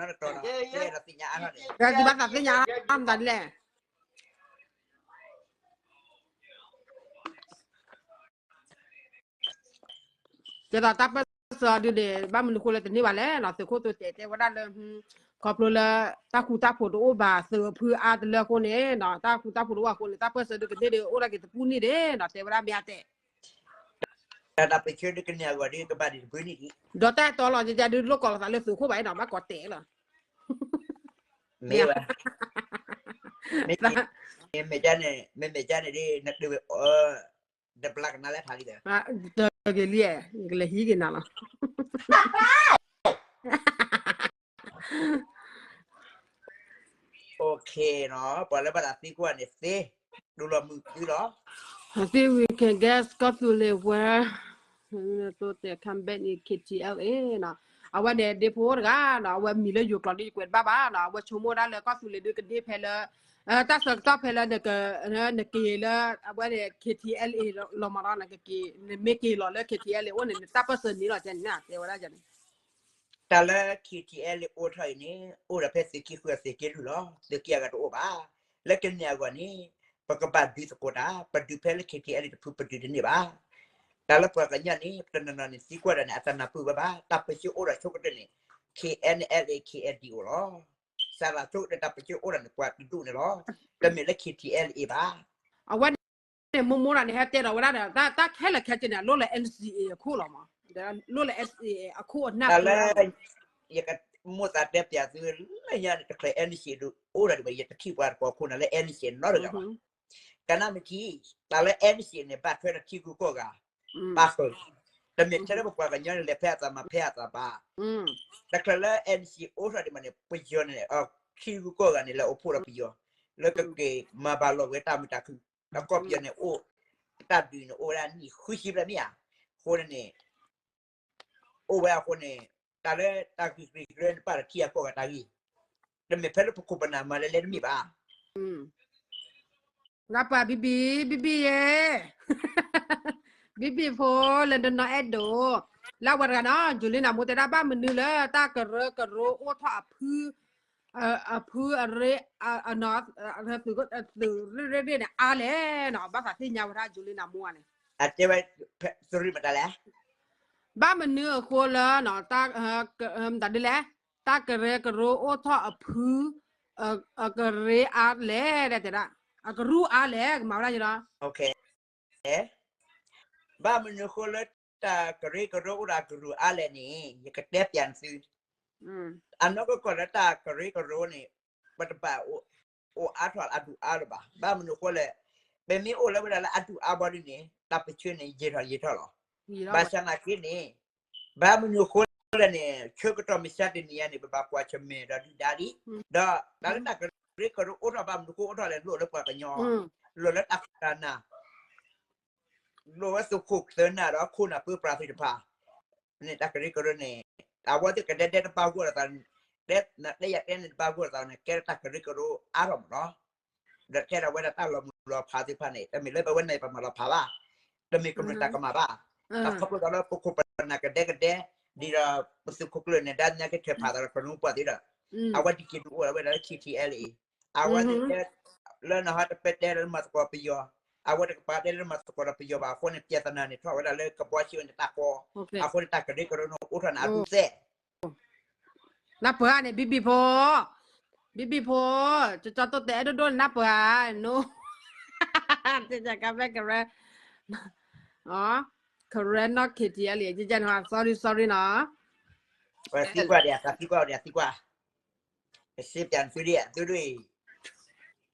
ညါအါထီၣ်န့ၣ် သုဘၣ်သးသ့ၣ်ညါအါထီၣ်န့ၣ် ကဲသိးတၢ်ပၢၢ်ဆၢဒုန့ၣ် ဘၣ်မနုၤဃိလၢတန့ၢ်ဘၣ်လဲၣ်နီၤ သုးခိၣ်သုးတဲာ်တဲဝဲဒၣ်လၢ ခီဖျိလၢ တၢ်ဃူတၢ်ဖိးတအိၣ်ဘၣ် သုးအဖုအါတလၢအဃိန့ၣ်နီၤ တၢ်ဃူတၢ်ဖိးတအိၣ်အဃိန့ၣ် တၢ်ပၢၢ်ဆၢဒုကန့ၢ်ဒီး အိၣ်ဒၣ်က့ၤတပူၤန့ၣ်ဒၣ်နီၤ တဲဝဲဒၣ်မ့ၢ်အတဲ တၢ်ပၢၢ်ဆၢဒုကန့ၢ်အဂီၢ်ဒုကဘၣ်ဒံးတဘျုးနံၣ်ဒံး ဒီးတၢ်တီလီၤ ယဒုးလိၣ်ကီးလီၤသးလၢသုးခိၣ်ဘၣ်နီၤ ဘၣ်ကီးတဲာ်လီၤ မ့ၢ်ဝဲ မ့ၢ် မ့ၢ်ကန့ၣ် မ့ၢ်မ့ၢ်ကန့ၣ်ဒ် နဒုးဝဲ တဘျါကနါလဲၣ်ထါလံဒီး တဂ့ၤလံ ကလဲၤဟံးက့ၤနၤလီၤ OK နီၤ ပှၤလၢဘၣ်သးသံကွၢ်န့ၣ်သ့ ဒိလီၤမုာ်သုလီၤ I think we can guess ကီၢ်သူလ့ၤဝဲ တိတဲ come back in K T L A နီၤ အဝဲန့ၣ်ဒ့ဖိတဂၤနီၤ အဝဲမံၤလၢယိၤကျိာ်ဒ်ယကွဲးတဘၣ်ဘၣ်နီၤ အဝဲဆိကမိၣ်ဒၣ်လၢကီၢ်သူလ့ၤဒုကဒ့ဖဲလၢ တၢ်ဆၢကတီၢ်ဖဲလၢ နက့ၤလၢ အဝဲန့ၣ် K T L A လီၤမးနီၤ နမ့ၢ်က့ၤလီၤလၢ K T L A အိၣ်န့ၣ် နတၢ်ပၢၢ်ဆၢန့ၣ်လီၤ ကန့ၣ်တဲဝဲဒၣ်န့ၣ် တၢ်လၢ K T L A အိၣ်ထီၣ်အံၤန့ၣ် အိၣ်ဒီးဖဲသုးက့ဃုအသုးက့လွံၢ်လီၤ သုးက့အဂၤတအိၣ်ဘၣ် လၢကန့ၢ်အဂီၢ်န့ၣ် ပကဘၣ်ဒုးသကိးတၢ် ပဒုးဖဲလၢ K T L A တဖုပဒုးတန့ၢ်ဘၣ် တၢ်လၢပှၤကညီန့ၣ် ပတနီၤနီၤန့ၣ်သံကွၢ်ဒီးန့ၣ် အတနၢ်ပၢၢ်ဝဲဘၣ် တၢ်ပၢၢ်ဆၢအိၣ်ဒီးဆိကတၢၢ်န့ၣ် K N L A K N D O လီၤ စးထီၣ်ဆိကတၢၢ်တၢ်ပၢၢ်ဆၢအိၣ်ဒီးန့ၣ် ပှၤတဒူၣ်န့ၣ်လီၤ တမ့ၢ်လၢ K T L A ဘၣ် အဝဲန့ၣ်မိၢ်မိၢ်တၢ်န့ၣ် ဟဲတဲဒီးဝဲဒၣ်ဒီး တၢ်ခဲလၢာ်ခဲဆ့န့ၣ် အလိၣ်လၢ N C A အခိၣ်လီၤမး လိၣ်လၢ N C A အခိၣ်အနၢ်ပၢၢ် ယကမိၣ်သးတဲပျးသုလၢညါန့ၣ် တချုး N C A ဒုးအိၣ်ဒီးဒ်ဘၣ် ယတထံၣ်ပှၤတကိးခိၣ်နၢ်လၢ N C A နီတဂၤဘၣ် ကနၣ်မ့ၢ်ထံၣ် တၢ်လၢ N C A န့ၣ် ဘၣ်ထွဲဒီးထံဂုၤကီၢ်ဂၤ ပာ်ဃုာ် တမ့ၢ်ထဲလၢပပှၤကညီန့ၣ် လဲၤဖဲအသးမၤဖဲအသးဘၣ် တချုးလၢ N C A အိၣ်ထီၣ်ဒံးဘၣ်န့ၣ် ပယီၤန့ၣ် ထံဂုၤကီၢ်ဂၤန့ၣ် လဲၤအိၣ်ဖှိၣ်ဒီးပယီၤ လၢကက့ၤမၤဘၣ်လိာ်ဝဲတၢ်မုာ်တၢ်ခုၣ် ဒီးကီၢ်ပယီၤန့ၣ်အိၣ် တၢ်ဒုးန့ၣ်အိၣ်ဝဲဒၣ်နံၣ်ဃုဆံဘျဲၣ်မ့ၢ်ဧါ အဃိန့ၣ်န့ၣ် အိၣ်ဝဲအဃိန့ၣ် တၢ်လၢတၢ်ဂ့ၢ်ဂ့ၢ်ကျဲန့ၣ် ပာ်လီၤထံအကီၢ်ဂၤတၢ်ဂ့ၢ် တမ့ၢ်ဖဲလၢပခိၣ်ပနၢ်မၤလဲၤလဲၤတမ့ၢ်ဘၣ် လၢပှၤဘံဘံ ဘံဘံယဲ ဘံဘံဖိ လၢနနီၢ်အဲၣ်ဒိး လၢဝဲတဂၤနီၤ ယူၤလံနၤမိၢ်တဲဒၣ်ဘၣ်မနုၤလၢတၢ်ကရၢကရိအိၣ်ထီၣ်အဖု အဖုအရ့ အနီၤ သုးရ့ၣ်ရ့ၣ်န့ၣ် အါလဲၣ်နီၤ ဘၣ်သးသ့ၣ်ညါဝဲဒၣ်ယူၤလံနၤမိၢ်န့ၣ် အတဲဝဲ သုးရ့ၣ်မတၤလဲၣ် ဘၣ်မနုၤအဃိလၢ တၢ်ဒ်လဲၣ် တၢ်ကရၢကရိအိၣ်ထီၣ်အဖု အကရ့အါလဲၣ် တဲဒၣ် အကရူၢ်အါလဲၣ် ကမၤဝဲဒၣ်ယလီၤ ဘၣ်မနုၤအဃိလၢတၢ်ကရၢကရိအိၣ်ဒီးအကရူၢ်အါလဲၣ်န့ၣ် ယကတဲပျးနသု အနီၢ်ကီၢ်လၢတၢ်ကရၢကရိန့ၣ် ပတဘၣ် အိၣ်အါထီၣ်အဒူၣ်အါလၢၤဘၣ်. ဘၣ်မနုၤအဃိလဲၣ်, ပမ့ၢ်အိၣ်လၢဝဲဒၣ်လၢအဒူၣ်အါဘီဒ်န့ၣ် တၢ်ပၢဆှၢန့ၣ် ယံာ်ထီၣ်ယံာ်ထီၣ်လီၤ. ဘၣ်ဆၣ်နာ်က့န့ၣ် ဘၣ်မနုၤအဃိလဲၣ်န့ၣ် ဆၢကတီၢ်မုၢ်ဆါတနံၤအံၤန့ၣ် ပဘၣ်ကွၢ်ဆၢၣ်မဲာ်ဒီးဒုၣ်ဒါလံ. ဒီးတၢ်လၢတၢ်ကရၢကရိအိၣ်ထီၣ်ဘၣ်မနုၤအဃိအိၣ်ထီၣ်လဲၣ်, လိၣ်လၢပှၤကညီ, လိၣ်လၢတၢ်ခိၣ်တၢ်နၢ် လိၣ်ဝဲသုးခိၣ်သုးနၢ်ဒီးခိၣ်နၢ်ပၢပြးသ့ၣ်တဖၣ်န့ၣ် တၢ်ကရၢကရိန့ၣ် အဝဲသ့ၣ်ကဒဲဒဲတဘၣ်ဂီၢ်ဒီးသး, တဲယၤတဲန့ၣ်တဘၣ်ဂီၢ်ဒီးသးန့ၣ် ကဲထီၣ်တၢ်ကရၢကရိအါထီၣ်မးလီၤ. ဒီးကဲထီၣ်ဝဲဒၣ်တၢ်လီၤမုၢ်လီၤဖးသ့ၣ်တဖၣ်န့ၣ် တမ့ၢ်လၢပဝဲန့ၣ်ပမၤလီၤဖးဘၣ်, တမ့ၢ်ကမျၢၢ်တၢ်ကမၣ်ဘၣ်. တၢ်ခီဖျိလၢပခိၣ်ပနၢ်ကဒဲကဒဲ, ဒ်ဒီးပသုးခိၣ်ကျၢၢ်န့ၣ် ဒါနကထၢၣ်ဖးသးဒီးကရူၢ်ပှၢ်သ့ဒီး, အဝဲဒၣ်က့ၤဒုးအိၣ်ဝဲဒၣ်လၢ K T L A အဝဲသ့ၣ်တဲ လၢနဟးတပဲတဲလၢမၤသကိးပယီၤ အဝဲတကပၤတဲလၢမၤသကိးဒီးပယီၤဘၣ်အဃိန့ၣ် ပြဿနာန့ၣ် ထီၣ်ဝဲဒၣ်လၢကဘီဆံးဝဲန့ၣ်တၢ်ကီ, အဃိန့ၣ်တၢ်ကရၢကရိန့ၣ်အိၣ်ထီၣ်န့ၣ်အဒူၣ်သဲး နၢ်ပၢၢ်ဧါန့ၣ် ဘံဘံဖိ, ဘံဘံဖိ, ကၠီကၠီတိၢ်တဲအဲၣ်ဒိၣ်ဒိၣ်န့ၣ် နၢ်ပၢၢ်ဧါ, နိ, ကဖဲကရၢ, ကရၢနီၢ် ခ့ထံအလံ, ကကဲန့ၣ် sorry sorry နီၤ, သံကွၢ်ဒံး, သံကွၢ်ဒံး, သံကွၢ်, ကစ့ပျးသုဒံး, သုဒံး,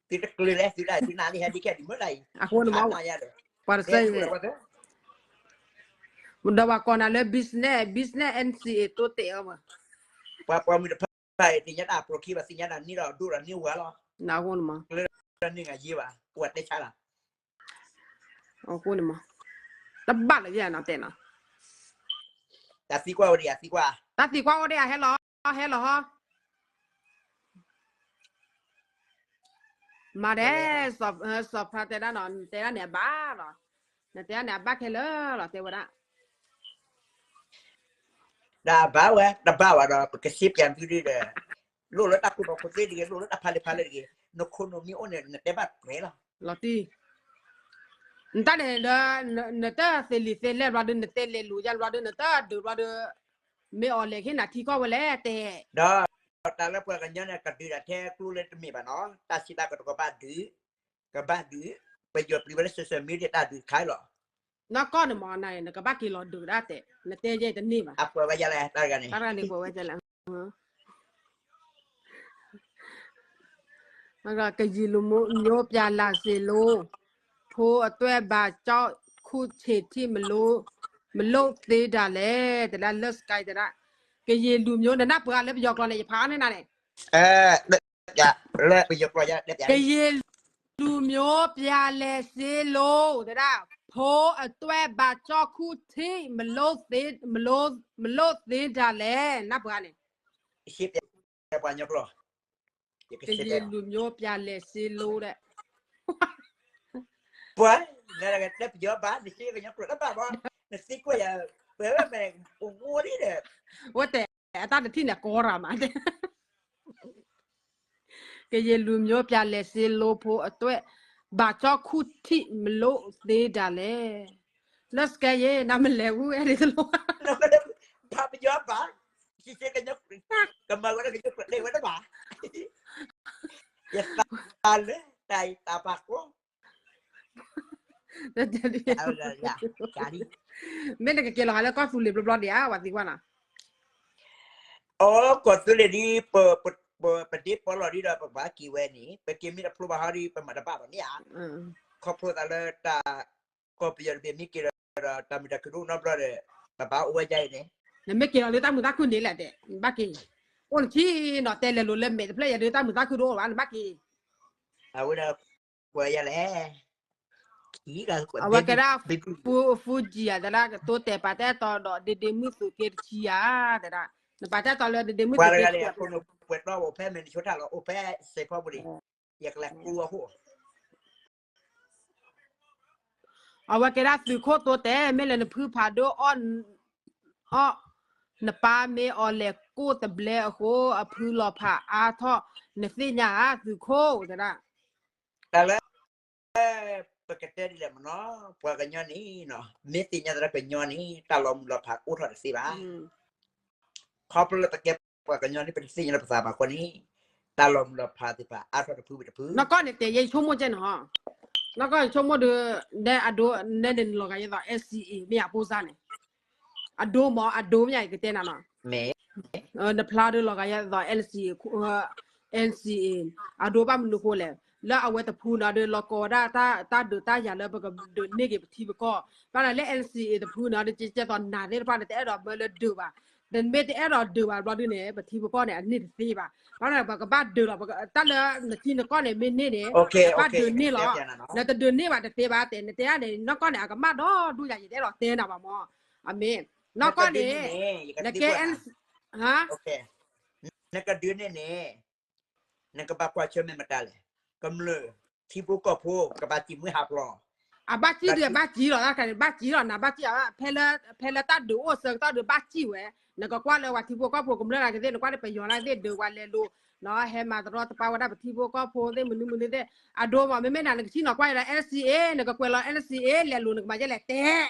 သုတကျၢၤလဲၣ်, သုဒၣ်သုနၢ်လံဟဲဒ်ခဲဒ်မုၢ်လၢ်, အဃိန့ၣ်မ့ၢ်, ပှၤတစဲး ဒီးပှၤကိးနၤလၢ business, business NCA တိၢ်တဲအီၤမး, ပှၤပိာ်မုၣ်တဖၣ် သ့ၣ်ညါတၢ်အပျီခံဘၣ်, သ့ၣ်ညါတၢ်န့ၢ်ဒီးဒိၣ်ဒီးန့ၢ်ဝဲလီၤ, ကျၢၤန့ၢ်ဂၤယ့ဘၣ်, ပှၤတဲဆါလီၤ, အဃိန့ၣ်မး, တဘၣ်လၢယဲနီၤတဲနီၤ, တၢ်သံကွၢ်အိၣ်ဒံး, သံကွၢ်, တၢ်သံကွၢ်အိၣ်ဒံး, ဟဲလီၤ, ဟဲလီၤဟီ မၤဒဲး, စီၤဖါတဲဒၣ်နီၤ, နတဲဒၣ်န့ၣ်အဘၣ်လီၤ, နတဲဒၣ်န့ၣ်အဘၣ်ခဲလၢာ်လီၤ, တဲဝဲဒၣ်, ဒီးအဘၣ်ဝဲ, တဘၣ်ဘၣ်ဒီး ပကစ့ပျးသုဒံးဒီး, လိၣ်လၢတၢ်ကူၣ်ဘၣ်ကူၣ်သ့တဂ့ၤ, လိၣ်လၢတၢ်ဖးလံာ်ဖးလဲၢ်တဂ့ၤ, နခိၣ်နူာ်မ့ၢ်အိၣ်န့ၣ် နတဲဘၣ်ပှဲၤလီၤ, လီၤတံၢ်, နတၢ်န့ၣ်ဒီး, နတၢ်သ့လံာ်သ့လဲၢ်ဘျီဒုး, နတဲလဲၤလူၤယါဘျီဒုး, နတၢ်ဒုးဘျီဒုး, မ့ၢ်အီၤလဲၤခ့နၤထံကီၢ်ဝဲလဲၣ်တဲ, ဒီးတၢ်လၢပှၤကညီန့ၣ် ကဒုးဒၣ်ထဲကျိလၢတမ့ၢ်ဘၣ်နီၤ, တၢ်စံးတၢ်ကတိၤကဘၣ်ဒုး, ကဘၣ်ဒုး, ပယီၤပျံၤဝဲလၢ social media တၢ်ဒုးတခါလီၤ, နီၢ်ကီၢ်န့ၣ်မ့ၢ်နၤန့ၣ် နကဘၣ်က့ၤလီၤဒုးဒၣ်တဲ, နတဲယဲတန့ၢ်ဘၣ်, အပှဲၤဝဲယလဲၣ်, တၢ်တဂၤန့ၣ်, တၢ်တဂၤန့ၣ်ပှဲၤဝဲယလဲၣ် ကရင်လူမျိုး မျိုးပြားလာစေလို့, ဖိအတွက် ဘာကြောင့် ခုချိန်ထိ မလုပ်, မလုပ်သေးတာလဲ, တဲဒၣ်လၢ sky တဲဒၣ်, ကရင်လူမျိုး နနၢ်ပၢၢ်လၢပယီၤကျိာ်န့ၣ် ယဖးအီၤန့ၣ်နၤန့ၣ်, လၢပယီၤကျိာ်, ကရင်လူမျိုး ပြန်လည်စည်းလုံး တဲဒၣ်, ဖိအတွက် ဘာကြောင့် ခုထိ မလုပ်သေး, မလုပ်, မလုပ်သေးတာလဲ, နၢ်ပၢၢ်န့ၣ် ပှၤကညီကျိာ်, ကရင်လူမျိုး ပြန်လည်စည်းလုံး ဒီး, ပှၤ, နတဲပယီၤဘၣ်, နစ့ကညီကျိာ်တဘၣ်ဘၣ်, နသံကွၢ်ယၤ, ပဝဲမဲာ်, အိၣ်ဝဲလံဒီး, ဝဲတဲ, အတၢ်တထံၣ်န့ၣ် ကီရၤမး ကရင်လူမျိုး ပြန်လည်စည်းလုံး ဖိအတွက် ဘာကြောင့် ခုထိ မလုပ်သေးတာလဲ, လၢ sky ယဲ နမလဲၤဝဲဒ်သိးလီၤ, ဖးပယီၤဘၣ်, ကမၤဝဲဒၣ်ကညီကျိာ်ဝဲတဘၣ်, ယသးလၢတၢ်အံၤတၢ်ပာ်ကီ, မ့ၢ်နကကဲလီၤဟးလၢကီၢ်သူလ့ၤဘျီဘျီဒံးဧါ, ပှၤသံကွၢ်နီၤ, အိ ကီၢ်သူလ့ၤဒ်, ပဒ့ပီလီၤဒ်ဒီး ပဘၣ်က့ၤဝဲန့ၣ် ပက့ၤမ့ၢ်တဖျိဘၣ်ဟီဒ် ပမၤတဘၣ်ဘၣ်မ့ၢ်ဧါ, ခီဖျိသးလၢတၢ်, ကီၢ်ပယီၤတဘ့ၣ်မ့ၢ်က့ၤဒီး တၢ်မုာ်တၢ်ခုၣ်ဒိၣ်နီတဘျီဒီး ပဘၣ်အိၣ်ဝဲဒ်အံၤန့ၣ်, နမ့ၢ်က့ၤလီၤလၢတၢ်မုာ်တၢ်ခုၣ်န့ၣ်လဲၣ်တဲ, ဘၣ်က့ၤ, အိၣ်နထံၣ်နီၤ တဲလဲၤလိၤလၢမဲာ်တဖျၢၣ် ယၤဒုးတၢ်မုာ်တၢ်ခုၣ်ဒိၣ်အိၣ်ဘၣ် နဘၣ်က့ၤ, အဝဲဒၣ်, ပှၤယလဲၣ် အဝဲကဲဒၣ်, ဖူကံယၤသဒၣ် ကတိၤတဲာ်ပာ်တၢ်အဲၣ်တီဒီး ဒ့ဒ့မုၣ်သုးက့တဆံယၤ, သဒၣ်, နပာ်တၢ်အဲၣ်တီလၢဒ့ဒ့မုၣ်သုးက့တဆံယၤ, ပှဲၤတီအိၣ်ဖဲ Minnesota လီၤ အိၣ်ဖဲစဲးဖီပူၤန့ၣ်, ယကလဲၤကူအဃိ, အဝဲကဲဒၣ်သုးခိၣ်တိတဲာ် မ့ၢ်လၢနဖုဖးဒိၣ်အီၣ် အီၣ်, နပၢ်မ့ၢ်အီၤလဲၤကိၣ်တဘျဲအဃိ အဖုလီၤဖးအါထီၣ်, နသ့ၣ်ညါဧါ သုးခိၣ် သဒၣ်, တၢ်လၢ, ပကတဲဒ်လဲၣ်မနီၤ, ပှၤကညီန့ၣ်, မ့ၢ်သ့ၣ်ညါသရၣ်ကညီန့ၣ် တၢ်လီၤမုၢ်လီၤဖးအိၣ်ထီၣ်တသ့ဘၣ်, ခီဖျိလၢပကဲပှၤကညီန့ၣ် ပတသ့ၣ်ညါလၢပသးဘၣ်အဃိန့ၣ်, တၢ်လီၤမုၢ်လီၤဖးသ့ၣ်တဖၣ်အါထီၣ်တဖုဘၣ်တဖု, နီၢ်ကီၢ်န့ၣ်တဲယဲဆိကမိၣ်ကဲန့ၣ်ဟီ, နီၢ်ကီၢ်ဆိကမိၣ်ဒီး, နဲအဒိ, နဲန့ၣ်လီၤဂာ်ယဲသိး NCA မ့ၢ်အဖိစၢ်န့ၣ်, အဒိမ့ၢ်အဒိမ့ၢ်ယကတဲနၤနီၤ, နဖျါဒီးလီၤဂာ်ယဲသိး NCA, NCA, အဒိဘၣ်မနုၤဃိလဲၣ်, လၢအဝဲတဖုန့ၣ်ဒီး လီၤကီဝဲဒၣ်တၢ်ဒုးတၢ်ယၤလၢပကဒုးန့ၢ်က့ၤပထံပကီၢ်, ဘၣ်လၢ NCA တဖုန့ၣ်ဒီး ကဲသိးနၤသ့ၣ်တဖၣ်န့ၣ် တအဲၣ်ဒိးမၢလၢဒုးဘၣ်, နမ့ၢ်တအဲၣ်ဒိးဒုးဘၣ်ဘျီဒုန့ၣ် ပထံပကီၢ်န့ၣ် အန့ၢ်တသ့ဘၣ်, ဘၣ်န့ၣ် ပကဘၣ်ဒုးလီၤ, တၢ်လၢနထံနကီၢ်န့ၣ် မ့ၢ်န့ၢ်န့ၣ်, ဘၣ်ဒုးန့ၢ်လီၤ, နတဒုးန့ၢ်ဘၣ်တသ့ဘၣ်တဲ, နတဲဒၣ်န့ၣ် နီၢ်ကီၢ်န့ၣ် အကမၣ်ဒီဒူၣ်ယၤ ယတအဲၣ်ဒိးတဲနၤဘၣ်မၢ်, အမ့ၢ်, နီၢ်ကီၢ်န့ၣ်, နကဲ နကဒုးန့ၢ်န့ၣ်, နကဘၣ်ကွၢ်ဆၢၣ်မဲာ်မတၤလဲၣ်, ကမျၢၢ်, ထံဖိကီၢ်ဖိ ကဘၣ်စံၣ်မှံဟးဖျိး, အဘၣ်စံၣ်ဒီးဘၣ်စံၣ်လီၤ, ဘၣ်စံၣ်လီၤ နဘၣ်စံၣ်, ဖဲလၢတၢ်ဒုးအိၣ်ဆၢကတီၢ်ဒီးဘၣ်စံၣ်ဝဲ, နကကွၢ်လၢပှၤထံဖိကီၢ်ဖိကမျၢၢ်နာ်က့သ့ၣ် နကွၢ်လၢပယီၤနာ်က့သ့ၣ် ဒုးပှၤလဲၤလိၤ, ဟဲမၤတရီတပါဝဲဒၣ်ပထံဖိကီၢ်ဖိသ့ၣ်မနုၤမနုၤသ့ၣ် အဒိမး မ့မ့ၢ်နၤနကထံၣ်နီၤကွၢ်အံၤဒီး NCA နကကွဲးလီၤ NCA လဲၤလိာ်နကမၤယဲလဲၣ်တဲ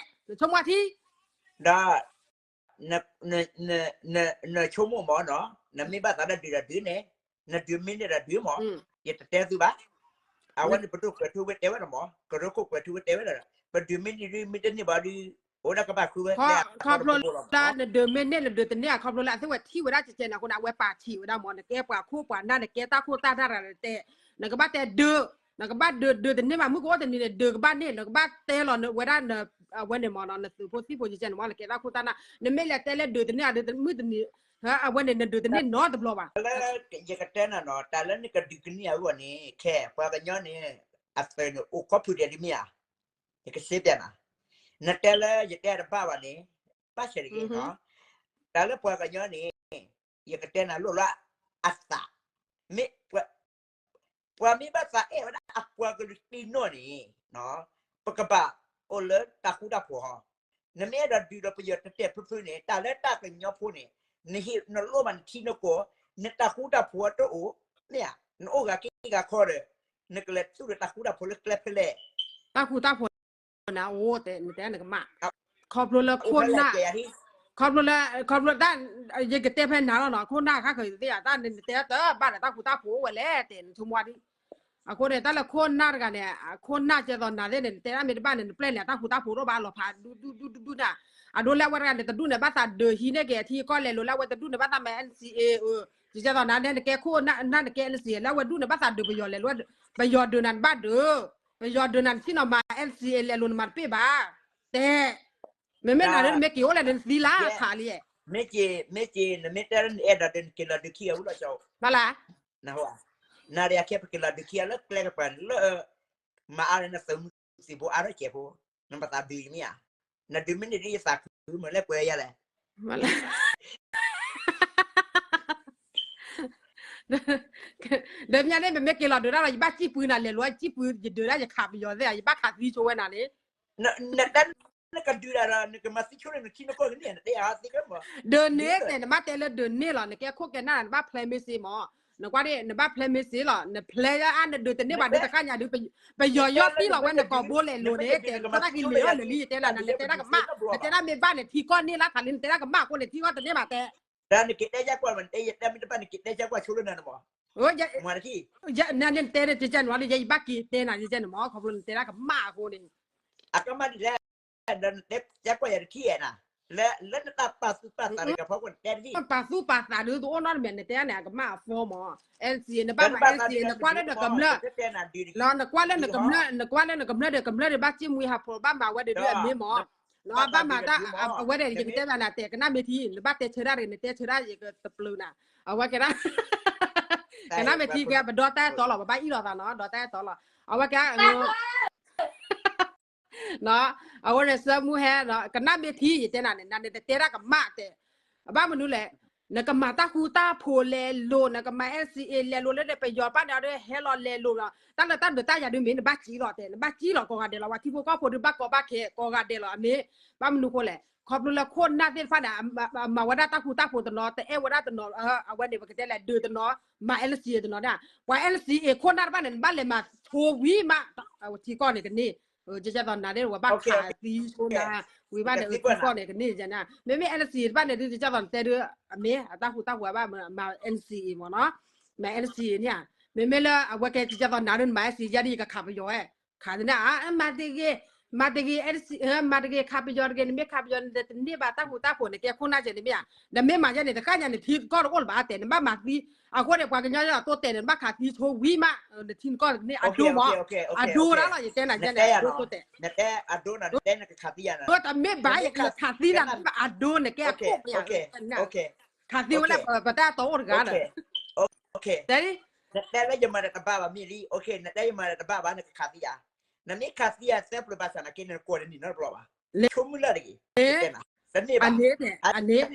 နဆိကမိၣ်ထံ ဒီး နဆိကမိၣ်မးနီၤ နမ့ၢ်ဘၣ်သးဒီးဒုးဒီးဒုးန့ၣ် နဒုးမ့ၢ်န့ၢ်ဒီးဒုးမး ယတတဲသုဘၣ် အဝဲန့ၣ်ပဒိၣ်ကွဲးထူဝဲတဲဝဲဒၣ်မး ကရၢခိၣ်ကွဲးထူဝဲတဲဝဲဒၣ် ပဒုးမ့ၢ်န့ၢ်ဒုးမ့ၢ်တန့ၢ်ဘၣ်ဒုး အိၣ်ဒၣ်ကဘၣ်ဃုဝဲကျဲ ခီဖျိလၢနဒုးမ့ၢ်န့ၢ်နဒုးတန့ၢ် ခီဖျိလၢအသုဝဲထံၣ်ဝဲဒၣ်ကဲကဲန့ၣ်အဃိန့ၣ် အဝဲပာ်ထံၣ်ဝဲဒၣ်မး နကဲပှၤခိၣ်ပှၤနၢ် နကဲတၢ်ခိၣ်တၢ်နၢ်တဂၤတဲ နကဘၣ်တဲဒုး နကဘၣ်ဒုး ဒုးတန့ၢ်ဘၣ် မုၢ်ကအိၣ်တနံၤန့ၣ် ဒုးကဘၣ်န့ၢ် နကဘၣ်တဲလီၤဝဲဒၣ် အဝဲန့ၣ်မးနီၤ နသုးဖိသံၣ်ဖိကဲကဲန့ၣ်မး နကဲတၢ်ခိၣ်တၢ်နၢ် နမ့ၢ်လဲၤတဲလၢဒုးတန့ၢ် အဒုးမုၢ်တနံၤ အဝဲန့ၣ် နဒုးတန့ၢ်နီတဘျီဘၣ် လၢ ယကတဲနၤနီၤ တၢ်လၢနကဒုးကန့ၢ်အဂီၢ်န့ၣ် ခဲ ပှၤကညီန့ၣ် အသးန့ၣ်အိၣ်ခီဖျိဒဲးဒ်မ့ၢ်ဧါ ယကစ့ပျးနၤ နတဲလၢယတဲတဘၣ်ဘၣ်န့ၣ် ဘၣ်ဆဲးတဂ့ၤနီၤ တၢ်လၢပှၤကညီန့ၣ် ယကတဲနၤလိၣ်လၢအသး မ့ၢ် ပှၤမ့ၢ်ဘၣ်သးအဲၣ်ဝဲဒၣ်အပှၤကလုာ်တနီၤန့ၣ် ပကဘၣ်အိၣ်လၢတၢ်ဃူတၢ်ဖိးဟီ နမ့ၢ်အဲၣ်ဒိးဒုးဒီးပယီၤတတဲာ်ဖုဖုန့ၣ် တၢ်လၢတၢ်ကညီဖိန့ၣ် နဟ့ၣ်နလိၣ်ဘၣ်နထံနကီၢ် နတၢ်ဃူတၢ်ဖိးတအိၣ် မ့ၢ်ဧါ နအိၣ်ဂၤက့ဂၤခီဒီး နကလဲၤသူၣ်ဒီးတၢ်ဃူတၢ်ဖိးလၢကျဲဖဲလဲၣ် တၢ်ဃူတၢ်ဖိးန့ၣ် အိၣ်တဲ နတဲနကမၣ် ခီဖျိလၢခိၣ်နၢ် ခီဖျိလၢ ခီဖျိတၢ် ယကတဲဖဲနၤလီၤနီၤ ခိၣ်နၢ်ခါခီသ့ၣ်ဧါ တၢ်နတဲတဘၣ်ဒီးတၢ်ဃူတၢ်ဖိးအိၣ်ဝဲလဲၣ်တဲ နဆိကမိၣ်ဒ် အဃိန့ၣ် တၢ်လၢခိၣ်နၢ်တဂၤန့ၣ် ခိၣ်နၢ်ကဲသိးနၤသ့ၣ်န့ၣ် နတဲဒၣ်မ့ၢ်တဘၣ်န့ၣ် နပျဲၢ်န့ၣ် အတၢ်ဃူတၢ်ဖိးတအိၣ်ဘၣ်လီၤဖး ဒူဒူဒူဒူဒူနၤ အဒိလၢအဝဲတဂၤန့ၣ် တဒူၣ်န့ၣ်ဘၣ်သးဒုးဟံးန့ၢ်က့ၤအထံအကီၢ်လဲၤလိာ်လၢအဝဲတဒူၣ်န့ၣ်ဘၣ်သးမၤ NCA ကဲသိးနၤန့ၣ် နကဲခိၣ်နၢ်နကဲ NCA လၢအဝဲဒူၣ်န့ၣ်ဘၣ်သးဒုးပယီၤလဲၤလိာ် ပယီၤဒုးနၤနဘၣ်ဒုး ပယီၤဒုးနၤနထံၣ်နီၤမၤ NCA လဲၤလိာ်နမၤတပ့ၢ်ဘၣ် တဲ မ့မ့ၢ်နၤဒ်နမ့ၢ်က့ၤအိၣ်လဲၣ်နသံလါခးလံ မ့ၢ်က့ၤ မ့ၢ်က့ၤ နမ့ၢ်တဲလၢနအဲၣ်ဒိးဒုးနက့ၤလီၤဒုးခံဂၤဝံၤလီၤဆီ ဘၣ်လၢ နဟိ နၤဒီးယခဲပက့ၤလီၤဒုးခံဂၤလၢကျဲကပၤန့ၣ်လၢ မၤအါလၢနသုးမုၢ်သံၣ်ဘိအါထီၣ်ကဲးဖိ နဘၣ်သးဒုးယမ့ၢ်ဧါ နဒုးမ့ၢ်န့ၢ်ဒ်ယသးခုမးလၢပှဲၤယၤလဲၣ် ဒီးမ့ၢ်န့ၣ် ပမ့ၢ်က့ၤလီၤဒုးတၢ်လီၤ ယဘၣ်စံၣ်ပှံနၤလဲၤလိာ် စံၣ်ပှံယဒုးဒၣ် ယခးပယီၤသ့ၣ် ယဘၣ်ခးသံဆိဝဲနၤန့ၣ် နတဲနကဒုးဒၣ်ဒီး နကမၤသံဆိလၢနထံနကီၢ်ကန့ၢ် နတဲအါသ့ကမး ဒုးန့ၢ်တဲ နဘၣ်တဲလၢဒုးန့ၢ်လီၤ နကဲခိၣ်ကဲနၢ် နဘၣ်ဖျဲးမ့ၢ်စ့မး နကွၢ်ဒ် နဘၣ်ဖျဲးမ့ၢ်စ့လီၤ နဖျဲးအါ နဒုးတန့ၢ်ဘၣ်ဒုးတခါညါဒုး ပယီၤယီၣ်တံၢ်လီၤဝဲနကိာ်ဘိလဲၤလိာ်န့ၣ် တဲနဆိတၢ်က့ၤလံာ်အီၣ်လၢာ်လံ ယတဲနၤ နတဲတၢ်ကမၣ် နတဲဒၣ်မ့ၢ်ဘၣ်န့ၣ် ထံကီၢ်န့ၢ်လၢထးလံ နတဲတၢ်ကမၣ်အဃိန့ၣ် ထံကီၢ်တန့ၢ်ဘၣ်တဲ တၢ်နက့ၤတဲယါကွၢ်မး နတဲယတဲမ့ၢ်တဘၣ်နက့ၤတဲယါကွၢ်ဆိလၢနၤန့ၣ်မး နတဲတကဲနၤလံ ယဘၣ်က့ၤတဲနၤယကဲနၤမး ခီဖျိနတဲတၢ်ကမၣ်အဃိန့ၣ် အကမၣ်ဒ်လဲၣ် ဒီးနတဲယါကွၢ်ယၤတထံၣ်အဲၣ်နၤ လၢ လၢနတၢ်ပာ်သူၣ်ပာ်သးတဂၤဖီခိၣ်နတဲတထံၣ် ပာ်သူၣ်ပာ်သးဒုးတအိၣ်နီတမံၤ နတဲန့ၣ် အကမၣ်အသီမး NCA နဘၣ်မၤ NCA နကွၢ်လၢနကမျၢၢ် နကွၢ်လၢနကမျၢၢ် နကွၢ်လၢနကမျၢၢ်ဒီး ဘၣ်စံၣ်မှံဟးဖျိးဘၣ်မၤဝဲဒီးဒုးအမ့ၢ်မး ဘၣ်မၤတၢ် အဝဲဒၣ်ယကတဲဘၣ်နၤတဲ ကနၣ်မ့ၢ်ထံ နဘၣ်တဲဆၢဒၣ်တဂ့ၤ နတဲဆၢဒၣ်ယကတပျုာ်နၤ အဝဲကဲဒၣ် ကနၣ်မ့ၢ်ထံကဲ ပဒီတၢ်အဲၣ်တီလီၤ ပဘၣ်အ့ၣ်လိာ်သးနီၤ ဒီတၢ်အဲၣ်တီလီၤ အဝဲကဲ အဃိန့ၣ် စၢမူဟဲ ကနၣ်မ့ၢ်ထံ ယတဲနၤန့ၣ် နန့ၣ်တတဲတၢ်ကမၣ်တဲ အဘၣ်မနုၤလဲၣ် နကမၤတၢ်ဃူတၢ်ဖိးလဲၤလိာ် နကမၤ NCA လဲၤလိာ်လၢပယီၤဘၣ်န့ၣ်ဒီး ဟဲလီၤလဲၤလိာ်လီၤ တၢ်လၢတၢ်ဒုးတၢ်ယၤဒုးမ့ၢ် နဘၣ်စံၣ်လီၤတဲ နဘၣ်စံၣ်လီၤကိးဂၤဒဲးလီၤ ပှၤထံဖိကီၢ်ဖိဒုးဘၣ်ကီဘၣ်ခဲကိးဂၤဒဲးလီၤ အမ့ၢ် ဘၣ်မနုၤဃိလဲၣ် ခီဖျိလၢခိၣ်နၢ်သ့ၣ်တဖၣ်န့ၣ် မၤဝဲဒၣ်တၢ်ဃူတၢ်ဖိးတနီၤ တအဲၣ်ဝဲဒၣ်တနီၤ အဝဲန့ၣ် ပကတဲလဲၣ်ဒုးတနီၤ မၤ NCA တနီၤဒၣ် ပှၤ NCA ခိၣ်နၢ်တဖၣ်န့ၣ် နဘၣ်လဲၤမၤဆိဝံၤမး ထံကီၢ်န့ၣ်ကန့ၢ် ကဲသိးနၤန့ၣ် ဝဲဘၣ်ခးသံဆိနၤ ဝံၤဘၣ်န့ၣ် ထံကီၢ်န့ၣ်ကန့ၢ် မ့မ့ၢ် NCA တဖၣ်န့ၣ်ဒုး ကဲသိးနတဲဒုး အမ့ၢ်အတၢ်ဃူတၢ်ဖိးဘၣ်မၤ NCA မးနီၤ မၤ NCA န့ၣ် မ့မ့ၢ်လၢအဝဲကဲကဲသိးနၤဒုး နမၤ NCA ယၤဒ်ယကခးပယီၤဝဲ ခးသန့ၣ် မၤတဂ့ၤ မၤတဂ့ၤ NCA မၤတဂ့ၤ ခးပယီၤတဂ့ၤ နမ့ၢ်ခးပယီၤနတန့ၢ်ဘၣ်တၢ်ဃူတၢ်ဖိး နကဲခိၣ်နၢ်ကဲန့ၣ်မ့ၢ်ဧါ နမ့ၢ်မၤယဲန့ၣ် တခါညါန့ၣ် ထံကီၢ်တအိၣ်လၢၤဘၣ်တဲ နဘၣ်မၤသံ အဃိန့ၣ် ပှၤကညီလီၤတိတဲာ်န့ၣ် နဘၣ်ခးသံဆိဝံၤမး နထံနကီၢ်န့ၣ် အဒိမး အဒိဒၣ်လီၤ ယတဲနၤယဲန့ၣ် အဒိတိတဲာ် တမ့ၢ်ဘၣ်ယကခးသံနၤ အဒိနကဲအခိၣ်မ့ၢ် ခးသံဝဲလၢပတၢ်တီအိၣ်တဂၤဒီး ခးသံဝဲလၢပတၢ်တီအိၣ်တဂၤဒီး နတဲလၢယမၤဒီးတဘၣ်ဘၣ်မ့ၢ်လံ နတဲယမၤဒီးတဘၣ်ဘၣ် နကခးသံယၤ နမ့ၢ်ခးသံယၤသၢပျၢၤဘၣ်ဆၣ်နာ်က့ နကိးန့ၣ်နီတဘျီဘၣ် ဆိမုၢ်လၢ်တဂ့ၤ တတဲနၤ တမ့ၢ်ဘၣ် အန့ၣ်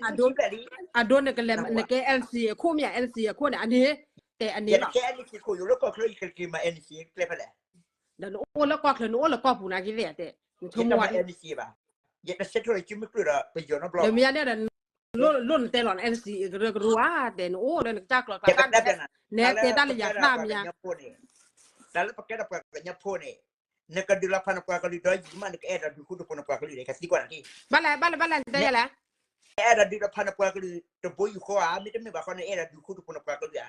အဒိ နကဲ NCA အခိၣ်မ့ၢ် NCA အခိၣ်န့ၣ် အန့ၣ် တဲအန့ၣ်လီၤ ယကဲ NCA ခိၣ် ယိၤလၢကီၢ်ချၢ ယကက့ၤမၤ NCA ကျဲဖဲလဲၣ် ဒီးနအိၣ်လၢကီၢ်ချၢ နအိၣ်လၢကီၢ်ပူၤနာ်က့သ့ၣ်တဲ နဆိကမိၣ် NCA ဘၣ် ယတဆဲးထီၣ်လၢစုမုၢ်ကျၢၢ်ဒီးပယီၤနီတဘျီဘၣ် ဒီးမ့ၢ်န့ၣ်ဒီး လိၣ်နတဲလီၤ န NCA ကရၢကရိဧါ တဲနအိၣ်လၢနကစၢ်ကျိၤကျါ တၢ်နဟဲ နဟဲတဲတၢ်လၢယၤသၣ်မယါ တၢ်လၢပကဲထီၣ်ပှၤကညီဖိန့ၣ် နကဒုးလီၤဖးနပှၤကလုာ်ဒီးယံာ်မး နကအဲၣ်ဒိးဒုးဃူတဖိးနပှၤကလုာ်ဒီး ကသံကွၢ်နၤက့ၤ ဘၣ်လဲၣ် ဘၣ်လဲၣ် ဘၣ်လဲၣ် နတဲယၤလဲၣ် နအဲၣ်ဒိးဒုးလီၤဖးနပှၤကလုာ်တဘိယူၢ်ဃီဧါ မ့တမ့ၢ်ဘၣ်ဃီ နအဲၣ်ဒိးဒုးဃူတဖိးနပှၤကလုာ်ဧါ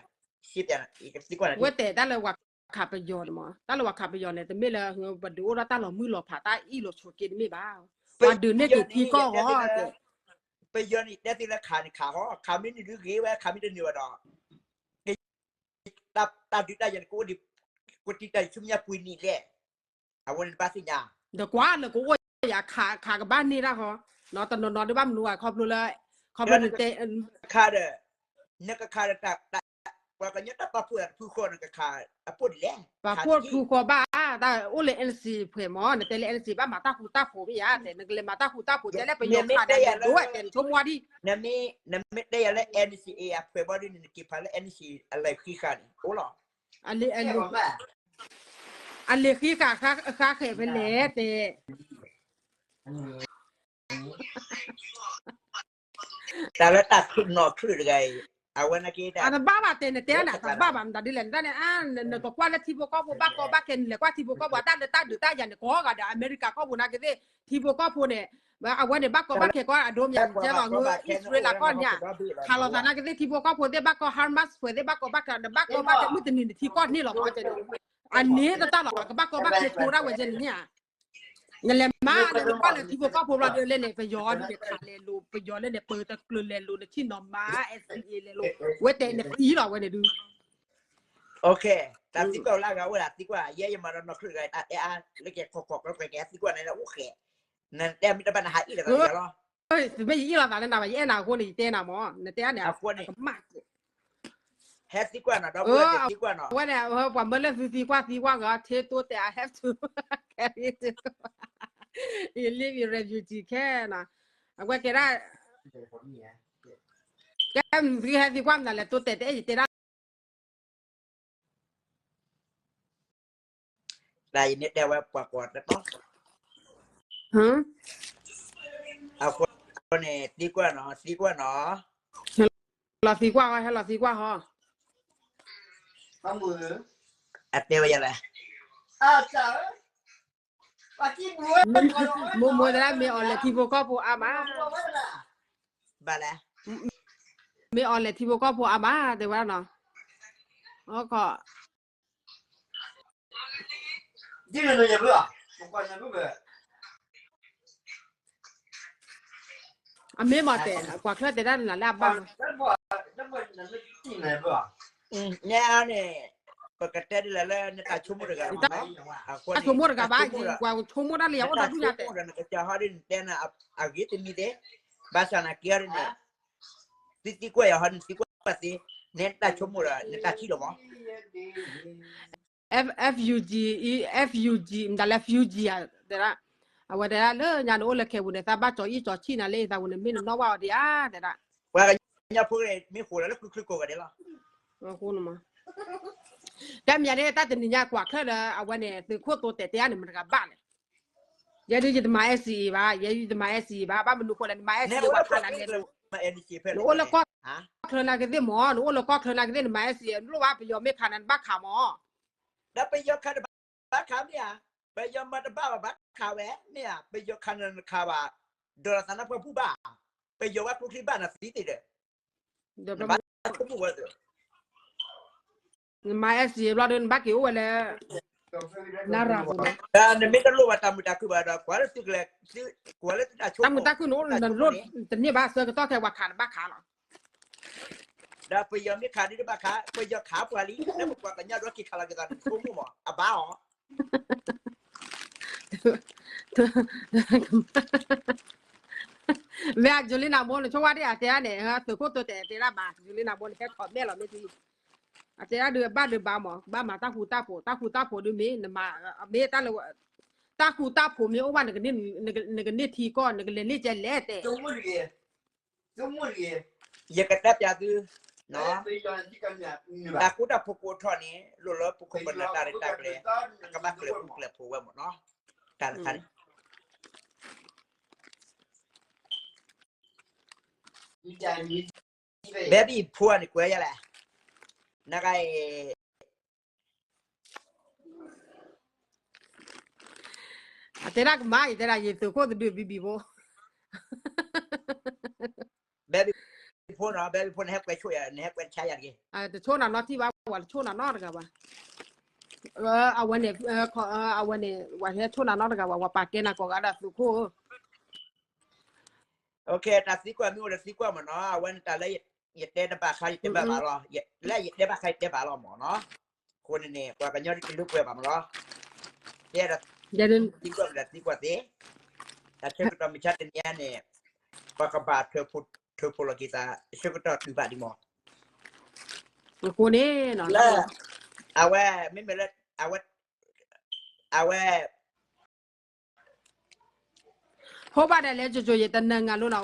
စံးပျးနၤ ကသံကွၢ်နၤက့ၤ ဝဲတဲတၢ်လၢဝၤခးပယီၤန့ၣ်မး တၢ်လၢဝၤခးပယီၤန့ၣ် တမ့ၢ်လၢ ပဒုးအိၣ်ဒီးတၢ်လီၤမုၢ်လီၤဖး တၢ်အ့ၣ်လိာ်ဆိးက့တမ့ၢ်ဘၣ် ပှၤဒုးန့ၢ်က့ၤထံကီၢ်ဂီၤ ပယီၤန့ၣ် တဲသ့လၢခးန့ၣ်ခးဟီ ခးမ့ၢ်နုာ်ဒုးဂ့ၤဝဲ ခးမ့ၢ်တနုာ်ဘၣ်ဒီး တၢ်ဒုးတၢ်ယၤန့ၣ် ကအိၣ်ဒံး ကတံာ်တၢ်ယဆူမဲာ်ညါပှဲၤနံၣ်လဲၣ် အဝဲန့ၣ်တဘၣ်သ့ၣ်ညါ ဒီးကွၢ်လၢကအိၣ်ယၤခးကဘၣ်န့ၢ်တၢ်ဃီ တနီၤနီၤဒုးဘၣ်မနုၤဘၣ်ခီဖျိလၢ ခီဖျိနတဲ ခးဒီး နကခးဒီး ပှၤကညီတၢ်ပာ်ဖှိၣ်တဖုဃီ နကခးအပိၣ်ဒ်လဲၣ် ပာ်ဖှိၣ်တဖုဃီဘၣ် တၢ်အိၣ်လၢ NCA ဖှဲးမး နတဲလၢ NCA ဘၣ်မၤတၢ်ဃူတၢ်ဖိးမ့ၢ်ဧါ တဲ နကလဲၤမၤတၢ်ဃူတၢ်ဖိး တဲလၢပယီၤခးဒီးလဲၤဒိးဝဲ တဲနဆိကမိၣ်ဒံး နမ့ၢ်တဲယၤလၢ NCA အဖှဲးဘီဒ်န့ၣ် နက့ၤဖးလၢ NCA အလဲၤဃံဃာ်န့ၣ် အိၣ်လီၤ အလဲၤဃံဃာ်ဃါဃဲးဖဲလဲၣ်တဲ တၢ်လၢတၢ်ခုၣ်နီၢ်ချုးတဂၤအံၤ အဝဲနာ်က့ အတဘၣ်ဘၣ်တဲနတဲနၤ တဘၣ်ဘၣ်မတၤဒ်လဲၣ် နတၢ်န့ၣ် နကကွၢ်လၢထံဖိကီၢ်ဖိဘၣ်ကီဘၣ်ခဲ နလဲၤကွၢ်ထံဖိကီၢ်ဖိ တၢ်လၢတၢ်ဒုးတၢ်ယၤန့ၣ် ကိးဂၤဒီး အမဲရကၤကီၢ်ပူၤနာ်က့သ့ၣ် ထံဖိကီၢ်ဖိန့ၣ် အဝဲန့ၣ် ဘၣ်ကီဘၣ်ခဲကီ အဒိမယၤ ကဲသိးလၢ အံၣ်စရ့လးကီၢ်န့ၣ် ခးလိာ်သးနာ်က့သ့ၣ် ထံဖိကီၢ်ဖိသ့ၣ် ဘၣ်ကီ Hamas ဖှဲးသ့ၣ် ဘၣ်ကီဘၣ်ခဲ နဘၣ်ကီဘၣ်ခဲ မုၢ်တနံၤန့ၣ် ထံကီၢ်န့ၣ်လီၤ ပှၤကဲန့ၣ် အန့ၣ်တတၢ်လီၤ ကဘၣ်ကီဘၣ်ခဲကၠိဒၣ်ဝဲကဲန့ၣ်ဧါ နလဲၤမၤ နလဲၤကွၢ်လၢထံဖိကီၢ်ဖိဘျီဒုးလဲၣ်န့ၣ် ပယီၤဒုးန့ၣ် ခးလဲၤလိၤ ပယီၤလဲၣ်န့ၣ် ပၢတကျၢၤလဲၤလိၤ နထံၣ်နီၤမၤ NCA လဲၤလိၤ ဝဲတဲနသံလီၤဝဲန့ၣ်ဒုး တၢ်သံကွၢ်လၢအဂၤအိၣ်ဒၣ်သံကွၢ် ယဲယမၤဒီးနီၢ်ချုးတဂၤ အအဲၣ်အါ လၢကဲခီၣ်ခီၣ်ကဲကဲသံကွၢ်န့ၣ်လၢအိၣ်ဃဲ နတဲမ့ၢ်တဘၣ်နဟးအံၣ်လီၤသးယၤလီၤ မ့ၢ်ယအံၣ်လီၤသးလၢနၤဘၣ် ယအဲၣ်နၤအဃိန့ၣ် ယတဲနၤမး နတဲအါန့ၣ် အဃိန့ၣ် ကမၣ်က့ၤ ဟဲသံကွၢ်နီၤ ဒီပုၢ်ဝဲၢ်သ့ၣ်သံကွၢ်နီၤ အဝဲန့ၣ် ပှၤမၢလၢသုသံကွၢ်သံကွၢ်ဂ့ၤ ထ့တိတဲ I have to carry to you live in refugee camp နီၤ အဝဲကဲဒၣ် ကဲသုဟဲသံကွၢ်မနုၤလဲၣ် တိတဲတဲယတဲဒၣ် တၢ်ယမ့ၢ်တဲဝဲပှၤကိးတတီ အဃိန့ၣ် သံကွၢ်နီၤ သံကွၢ်နီၤ ဟဲလီၤသံကွၢ်ဟီ ဟဲလီၤသံကွၢ်ဟီ အတဲဝဲယၤလဲၣ် မိၢ်မိၢ်တဲဒၣ် မ့ၢ်အီၤလဲၤထံဖိကီၢ်ဖိအါမး ဘၣ်လဲၣ် မ့ၢ်အီၤလဲၤထံဖိကီၢ်ဖိအါမး တဲဝဲဒၣ်နီၤ အခီ အမ့ၢ်မၤတဲ ကွၢ်ချၢၣ်တဲဒၣ်နၤလၢအဘၣ်မး ညါန့ၣ် ပကတဲဒ်လဲၣ်လၢနတၢ်ဆိကမိၣ်တဂၤမး အဆိကမိၣ်တဂၤဘၣ် ပှၤဆိကမိၣ်တၢ်လၢယၤအိၣ်ဒီဒူၣ်ညါတဲ နကစၢ်ဟီဒ်နတဲနၤ အဂ့ၤတမံၤသ့ ဘၣ်ဆၣ်နကဲအီၤဒ်န့ၣ် သုသံကွၢ်ယၤဟီဒ်နသံကွၢ်သ့ နဲနတၢ်ဆိကမိၣ်ဒီး နတၢ်ထံၣ်လီၤမး F, FUG, FUG မတၤလဲၣ် FUG ဧါ တဲဒၣ် အဝဲတဲဒၣ်လၢညါနအိၣ်လၢခဲပူၤန့ၣ် သးဘၣ်ကၠီအံၣ်ကၠီဆံၣ်နၤလၢသးပူၤန့ၣ် မ့ၢ်နနီၣ်ဘၣ်အီၤဒံးဧါ တဲဒၣ် ပှၤကညီဖိမ့ၢ်ဃိးလၢလၢခုခုကိးဂၤဒဲးလီၤ တၢ်မၤန့ၣ် တၢ်တနံၤညါကွၢ်ချၢၣ်လၢအဝဲန့ၣ် သုးခိၣ်သိတဲာ်တဲအါန့ၣ် မတဂၤဘၣ်လဲၣ် ယဲဒုးယတမၤ SCA ဘၣ် ယဲဒုးယတမၤ SCA ဘၣ် ဘၣ်မနုၤဃိလဲၣ် နမၤ SCA ပှၤခးနၤလဲၤလိၤ နအိၣ်လၢကီၢ်ချၢနၤကသ့ၣ်မး နအိၣ်လၢကီၢ်ချၢနၤကသ့ၣ် နမၤ SCA နလိၣ်ဘၣ်ပယီၤမ့ၢ်ခးနၤနဘၣ်ခးမး ဒီးပယီၤခးတဘၣ်ခးမ့ၢ်ဧါ, ပယီၤမၤတဘၣ်ဘၣ်ဘၣ်ခးဝဲမ့ၢ်ဧါ, ပယီၤခးနၤနခးဘၣ်, ဒီးသးနါပှၢ်ဘူၣ်ဘၣ်, ပယီၤဝဲကျိချံဘၣ်နၤသံသ့ၣ်ဒီး, နဘၣ်ဆိကမိၣ်ဝဲသ့ၣ်, နမၤ SCA ဘျီဒီး နဘၣ်က့ၤအိၣ်ဝဲလၢ နရၤပူၤန့ၣ်, ဒီးနမ့ၢ်တလိၣ်ဘၣ်တၢ်မုာ်တၢ်ခုၣ်ဘၣ်ဒီး ကွၢ်လၢသုကလဲၤ, ကွၢ်လၢသုတၢ်ဆိကမိၣ်, တၢ်မုာ်တၢ်ခုၣ်နအိၣ်နလိၣ်တန့ၢ်ဘၣ် ဆၢကတီၢ်ခဲပှၤခးနဘၣ်ခးလီၤ. ဒီးပယီၤမ့ၢ်ခးဒ်တဘၣ်ခး, ပယီၤခးပှၤလံ, လၢပပှၤကညီဒီးက့ၤခးလီၤက့ၤသး နဆိကမိၣ်မး အဘၣ်အီၤ. မ့ၢ်အ Jolina မိၢ် နဆိဝဲဒၣ်အတဲဒၣ်န့ၣ် သုးခိၣ်သိတဲာ်တဲဒၣ်ဘၣ် Jolina မိၢ် နဟဲ comment လီၤမ့ၢ်ထံ, အတဲဒၣ်ဒုးဘၣ်ဒုးဘၣ်မး ဘၣ်မၤတၢ်ဃူတၢ်ဖိး, တၢ်ဃူတၢ်ဖိးဒုးမ့ၢ်နမၤ, မ့ၢ်တၢ်လၢ တၢ်ဃူတၢ်ဖိးမ့ၢ်အိၣ်ဘၣ် နကန့ၢ်ထံကီၢ် နကလဲၤန့ၢ်ကဲလဲၣ်တဲ ယကတဲပျးသု, တၢ်ဃူတၢ်ဖိးကိးထီၣ်န့ၣ် လိၣ်လၢပခိၣ်ပနၢ်တၢ်ရဲၣ်တၢ်ကျဲၤ အကဘၣ်ကျဲၤဃူကျဲၤဖိးဝဲမးနီၤ, တၢ်တခါန့ၣ် baby ဖိန့ၣ်ကွဲးယလဲၣ်, နဂၤအံၤ အတဲဒၣ်ကမၣ် ယတဲဒၣ်ယသုးခိၣ်တဒုးဘံဘံဖိ baby ဖိနီၤ baby ဖိ နဟဲကွဲးဆိၣ်ယၤ နဟဲကွဲးဆါယၤတဂ့ၤ, တဆိၣ်နၤနီတထံၣ်ဘၣ် ပှၤတဆိၣ်နၤနီတဂၤဘၣ်, အဝဲန့ၣ် အဝဲန့ၣ် ပှၤဟဲဆိၣ်နၤနီတဂၤဘၣ် ပှၤပာ်ကဲနၤကိးဂၤဒၣ်သုးခိၣ် တၢ်သံကွၢ် မ့ၢ်အိၣ်ဒီးသံကွၢ်မ့ၢ်နီၤ အဝဲန့ၣ်တၢ်လၢ ယတဲတဘၣ်ခါ ယတဲဘၣ်ဘၣ်လီၤ, လၢယတဲဘၣ်ခါ ယတဲဘၣ်လီၤမ့ၢ်နီၤ, အဃိန့ၣ်န့ၣ် ပှၤကညီတကလုာ်ပှဲၤဘၣ်မ့ၢ်နီၤ, တဲဒီး သံကွၢ်မ့ၢ်ဒီးသံကွၢ်သ့, တၢ်ဆၢကတီၢ်မုၢ်ဆါတနံၤအံၤန့ၣ် ပှၤကဘၣ် ထုးဖိလီၤက့ၤသး ဆၢကတီၢ်တုၤဘၣ်ဒံးမ့ၢ်, အဃိန့ၣ် လၢ အဝဲ မ့မ့ၢ်လၢ အဝဲ အဝဲ ဟိဘၣ်ဒၣ်လဲၣ် ကၠိကၠိယဲ တနၤငါလိနီၤ,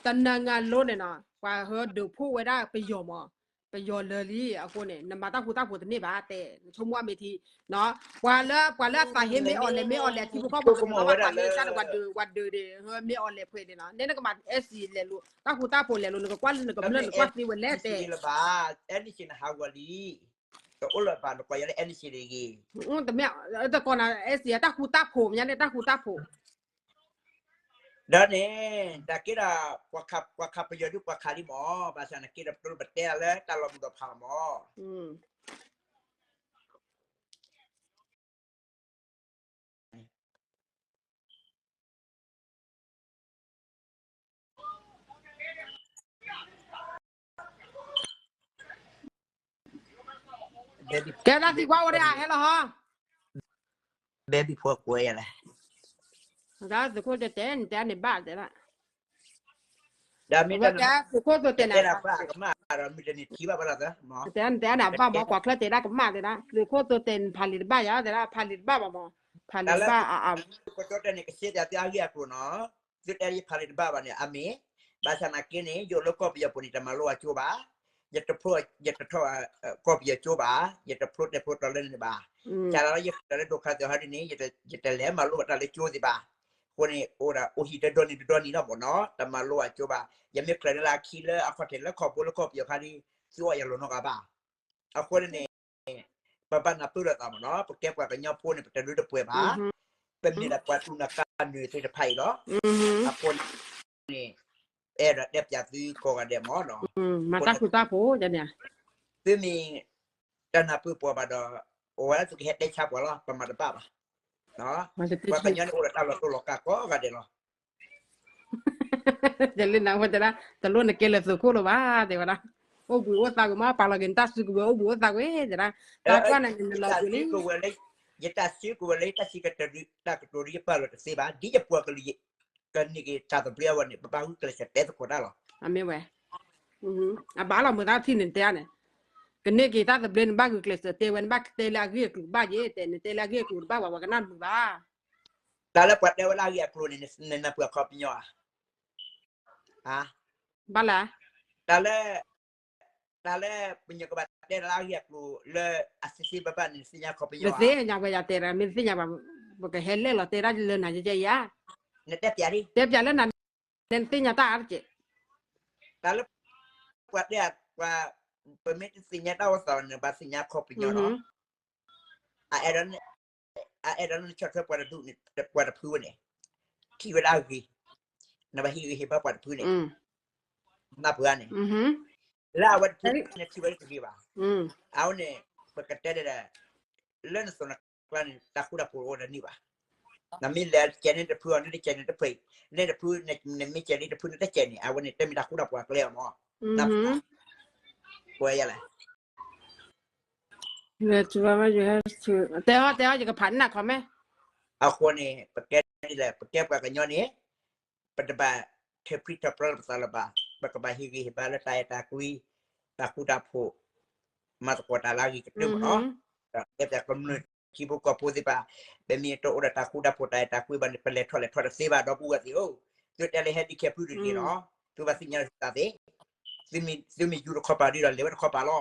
တနၤငါလိန့ၣ်နီၤ ပှၤဟဲဒုးဖှိၣ်ဝဲဒၣ်ပယီၤမး, ပယီၤလၢာ်လံ အဃိန့ၣ် နမၤတၢ်ဃူတၢ်ဖိးတန့ၢ်ဘၣ်တဲ နဆိကမိၣ်အမ့ၢ်ထံ, ပှၤလၢ ပှၤလၢအသးဟ့မ့ၢ်အီၤလဲၣ် မ့ၢ်အီၤလဲၣ် ထံဖိကီၢ်ဖိကမၤဝဲဒၣ်သးဟ့စၢ်ဒီး ပှၤဒုး ပှၤဒုးဒ် မ့ၢ်အီၤလဲၣ်ဖဲန့ၣ်နီၤ နဲနကမၤ အဲၣ်စံလဲၤလိၤ တၢ်ဃူတၢ်ဖိးလဲၤလိၤ နကကွၢ်လၢနကမျၢၢ်နကွၢ်သ့ဝဲလဲၣ်တဲ လၢဘၣ် အဲၣ်စံနဟးဂီၤလံ တအိၣ်လၢၤဘၣ် နကိးယၤလၢ အဲၣ်စံတဂ့ၤ, တကိးနၤ အဲၣ်စံ တၢ်ဃူတၢ်ဖိး မ့ၢ်န့ၣ် တၢ်ဃူတၢ်ဖိး ဒီးန့ၣ် တၢ်က့ဒီး ပှၤခးပယီၤဒုးပှၤခးလံမး, ဘၣ်ဆၣ်နက့ဒီးပတလိၣ်ပတဲလၢတၢ်လီၤမုၢ်ဒီးဖးလီၤမး. ကဲဒၣ်သံကွၢ်အိၣ်ဒီးအဟဲလီၤဟီ, baby ဖိကွဲးယၤလဲၣ်, သုးခိၣ်တဲတဲ နတဲန့ၣ်ဘၣ်တဲဒၣ်, ဒီးမ့ၢ်တၢ်သုးခိၣ်သိတဲန့ၣ် ဘၣ်ဒီးမ့ၢ်တန့ၣ်ထံၣ်ဘၣ်ဘၣ်လီၤသၢ, တဲန့ၣ်တဲန့ၣ်အဘၣ်မး ကွၢ်ချၢတဲဒၣ်ကမၣ်တဲဒၣ် သုးခိၣ်သိတဲန့ၣ် ဖးလံာ်တဘၣ်ယၤတဲဒၣ် ဖးလံာ်တဘၣ်ဘၣ်မး, ဖးလံာ်တဘၣ်အါအါ ကၠီတဲန့ၣ် ကစ့ၢ်တဲသုအဂ့ၢ်အကျိၤနီၤ, သုတဲယဖးလံာ်တဘၣ်ဘၣ်န့ၣ် အမ့ၢ်, ဘၣ်ဆၣ်နာ်က့န့ၣ် ယအိၣ်လၢကီၢ်ပယီၤပူၤန့ၣ် တမၤလိအကၠိဘၣ်, ယတဖျိ ယတထီၣ် ကီၢ်ပယီၤကၠိဘၣ်, ယတဖျိတဲဖျိတီၤလၢန့ၣ်ဘၣ်, ကလီယဃုာ်ဒီးလၢဒိခါသ့ၣ်ဟီဒ်န့ၣ် ယတလဲၤမၤလိဘၣ်တၢ်လၢကၠိသ့ၣ်ဘၣ်, အဃိန့ၣ် အိၣ်ဒၣ်အိၣ်ဟံၣ်တဒီနံၤတဒီနံၤလီၤမ့ၢ်နီၤ တမၤလိအကၠိဘၣ်, ယမ့ၢ်ချုးန့ၢ်လၢအခံလၢအခီၣ်ထံးလၢခီၣ်ဘိလၢကီၢ်ပယီၤခါဒ် သုအီၣ်ယၤလီၤနီတဂၤဘၣ်, အဃိန့ၣ် ပဘၣ်နၢ်ပၢၢ်လိာ်သးမ့ၢ်နီၤ ပကဲပှၤကညီဖိန့ၣ် ပတဒုတပှဲၤဘၣ်, ပမ့ၢ်ဒၣ်ပှၤတူၢ်နၢ်ကါနၢၤသ့ၣ်တဖၣ်အံၤလီၤ, အဃိန့ၣ် အဲၣ်ဒိးတဲပၠးသုကိးဂၤဒဲးမ့ၢ်နီၤ, မၤတၢ်ဃူတၢ်ဖိးန့ၣ်, သုမ့ၢ် တၢ်နၢ်ပၢၢ်ပှၤဘၣ်ဒီး အိၣ်ဝဲဒၣ်သုကဟဲတဲဆါပှၤလီၤ ပမၤတဘၣ်ဘၣ်, ပှၤကညီန့ၣ်အိၣ်ဒီးတၢ်လီၤတိၢ်လီၤကးကိးဂၤဒဲးလီၤ ယလၢနဝဲတဲဒၣ် တလိၣ်နကဲလၢသုးခိၣ်လၢၤဘၣ် တဲဝဲဒၣ်, အိၣ်ဘှံးအိၣ်သါကွံာ်မး ပာ်လီၤက့ၤနတၢ်စုကဝဲၤအိၣ်ဘှံးအိၣ်သါကွံာ် တဲဒၣ်, တၢ်ကွၢ်န့ၣ်နလီၤဘှံးလံ, ယတၢ်စုကဝဲၤလၢ ယတၢ်စံးကတၢၢ် တၢ်ကတိၤဒ် ယပာ်လီၤတသ့ဘၣ် ဒ်ယပှၤကလုာ် ကန့ၢ်က့ၤတၢ်သဘျ့အဂီၢ်န့ၣ် ပဘၣ်ဂုာ်ကျဲးစၢးတဲသကိးတၢ်လီၤ. အမ့ၢ်ဝဲ, အဘၣ်လီၤမုာ်သးထံၣ်န့ၣ်တဲန့ၣ်, ကန့ၢ်က့ၤတၢ်သဘျ့န့ၣ် ဘၣ်ဂုာ်ကျဲးစၢးတဲဝဲန့ၣ် ဘၣ်တဲလၢအဂ့ၢ်အကျိၤဘၣ်က့ၤ တဲန့ၣ်တဲလၢအဂ့ၢ်အကျိၤတဘၣ်ဘၣ် ပှၤကနၣ်မုာ်ဘၣ် တၢ်လၢပှၤတဲဝဲလၢအဂ့ၢ်အကျိၤန့ၣ် နနၢ်ပၢၢ်အခီပညီဧါ, ဘၣ်လဲၣ်, တၢ်လၢ တၢ်လၢပညိၣ်ကဘၣ်တဲလၢအဂ့ၢ်အကျိၤလၢအသ့သ့ဘၣ်ဘၣ်န့ၣ် နသ့ၣ်ညါခီပညီဧါ, နသ့ၣ်ညါဝဲယတဲဒၣ် မ့ၢ်နသ့ၣ်ညါဘၣ်, ပကဟဲလဲၣ်လီၤတဲဒၣ်လၢနၤယဲယဲယါ, နတဲပၠးလံ တဲပၠးလၢနၤ, နသ့ၣ်ညါတၢ်အါတက့ၢ်, တၢ်လၢ ပှၤတဲ ပှၤ ပမ့ၢ်တသ့ၣ်ညါတၢ်အိၣ်သးန့ၣ် ဘၣ်သ့ၣ်ညါခီပညီနီၤ, အအဲၣ်ဒိး အအဲၣ်ဒိးနဆီၣ်ထွဲပှၤတဒူၣ်န့ၣ် ပှၤတဖုဝဲန့ၣ် ထံၣ်ဝဲဒၣ်အဂ့ၤ, နဘၣ်ဟ့ၣ်ဂံၢ်ဟ့ၣ်ဘါပှၤတဖုန့ၣ်, နၢ်ပၢၢ်န့ၣ်, လၢအဝဲတဖုန့ၣ်ထံၣ်ဝဲတဂ့ၤဘၣ်, အဝဲန့ၣ် ပကတဲဒၣ် လၢနသိးနကျါန့ၣ် တၢ်ဃူတၢ်ဖိးအိၣ်ဒီးန့ၢ်ဘၣ်, နမ့ၢ်လဲၤကဲန့ၣ်တဖုအီၤ နတကဲန့ၣ်တဖု, နတဖု နမ့ၢ်ကဲန့ၣ်တဖု နတကဲန့ၣ် အဝဲန့ၣ် တမ့ၢ်တၢ်ဃူတၢ်ဖိးအကျဲအီၤမး, နၢ်ပၢၢ်, ပှဲၤယလဲၣ် တဲအီၤ တဲအီၤ ယကဖးနၢ် comment, အဃိန့ၣ် ပကဲဒ်လဲၣ် ပကဲပှၤကညီန့ၣ် ပတဘၣ်ထၢဖှံထၢဖျါလၢပသးလၢၤဘၣ်, ပကဘၣ်ဟ့ၣ်ဂံၢ်ဟ့ၣ်ဘါလၢတၢ်အဲၣ်တၢ်ကွံ, တၢ်ဃူတၢ်ဖိး, မၤသကိးတၢ်လၢအဂ့ၤကတၢၢ်မးနီၤ, ဒီးကဲပှၤကမျၢၢ်ထံဖိကီၢ်ဖိသ့ၣ်တဖၣ်, ပမ့ၢ်တအိၣ်ဒီးတၢ်ဃူတၢ်ဖိး တၢ်အဲၣ်တၢ်ကွံဘၣ်န့ၣ် ပလဲၤထီၣ်လဲၤထီတသ့ဘၣ် ဒီပုၢ်ဝဲၢ်သ့ၣ်ဧၢ, သုတဲလၢဟဲဒ်ခဲဖုဒ်တဂ့ၤနီၤ, သုဘၣ်သ့ၣ်ညါလၢသုသးသ့ၣ်, သုမ့ၢ်ယူၤတခီပၤဒ်ဒီးလဲၤဝဲတခီပၤလီၤ,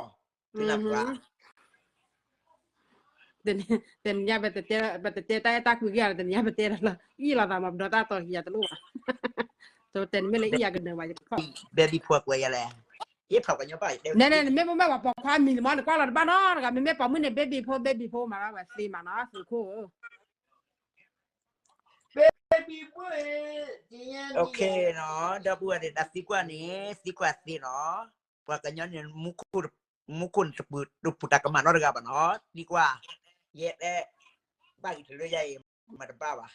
သုနၢ်ပၢၢ်ဧါ တနံၤညါ ပတတဲတၢ်အဲၣ်တၢ်ကွံက့ၤ တနံၤညါပတဲဒီးလီၤ အံၣ်လိာ်သးမး ပဒီးတၢ်တီၤက့ၤယၤတလိၣ်ဘၣ်, တဲနမ့ၢ်လၢအံၤယကနၢၤဘၣ်ယကဖီၣ် baby ဖိကွဲးယလဲၣ်, ယဖီၣ်ကညီဘၣ် နဲန့ၣ် နမ့ၢ်မ့ၢ်ပှၤပိာ်ခွါမံၤန့ၣ်မ့ၢ် နကွၢ်လီၤတဘၣ်နီတဂၤ မ့မ့ၢ်ပိာ်မုၣ်န့ၣ် baby ဖိ baby ဖိမၤဘၣ်ဝဲသ့မးနီၤ သုးခိၣ်ဧၢ baby ဖိ နီၤ ဒီပုၢ်ဝဲၢ်န့ၣ် တၢ်သံကွၢ်န့ၣ် သံကွၢ်သ့နီၤ, ပှၤကညီန့ၣ် မူခိၣ်န့ၣ် တပူၤတၢ်ကမၣ်နီတဂၤဘၣ်နီၤ သံကွၢ်, ယဲတဲ ဘၣ်ဂ့ၤတလၢယၤအံၤ မၤတဘၣ်ဘၣ်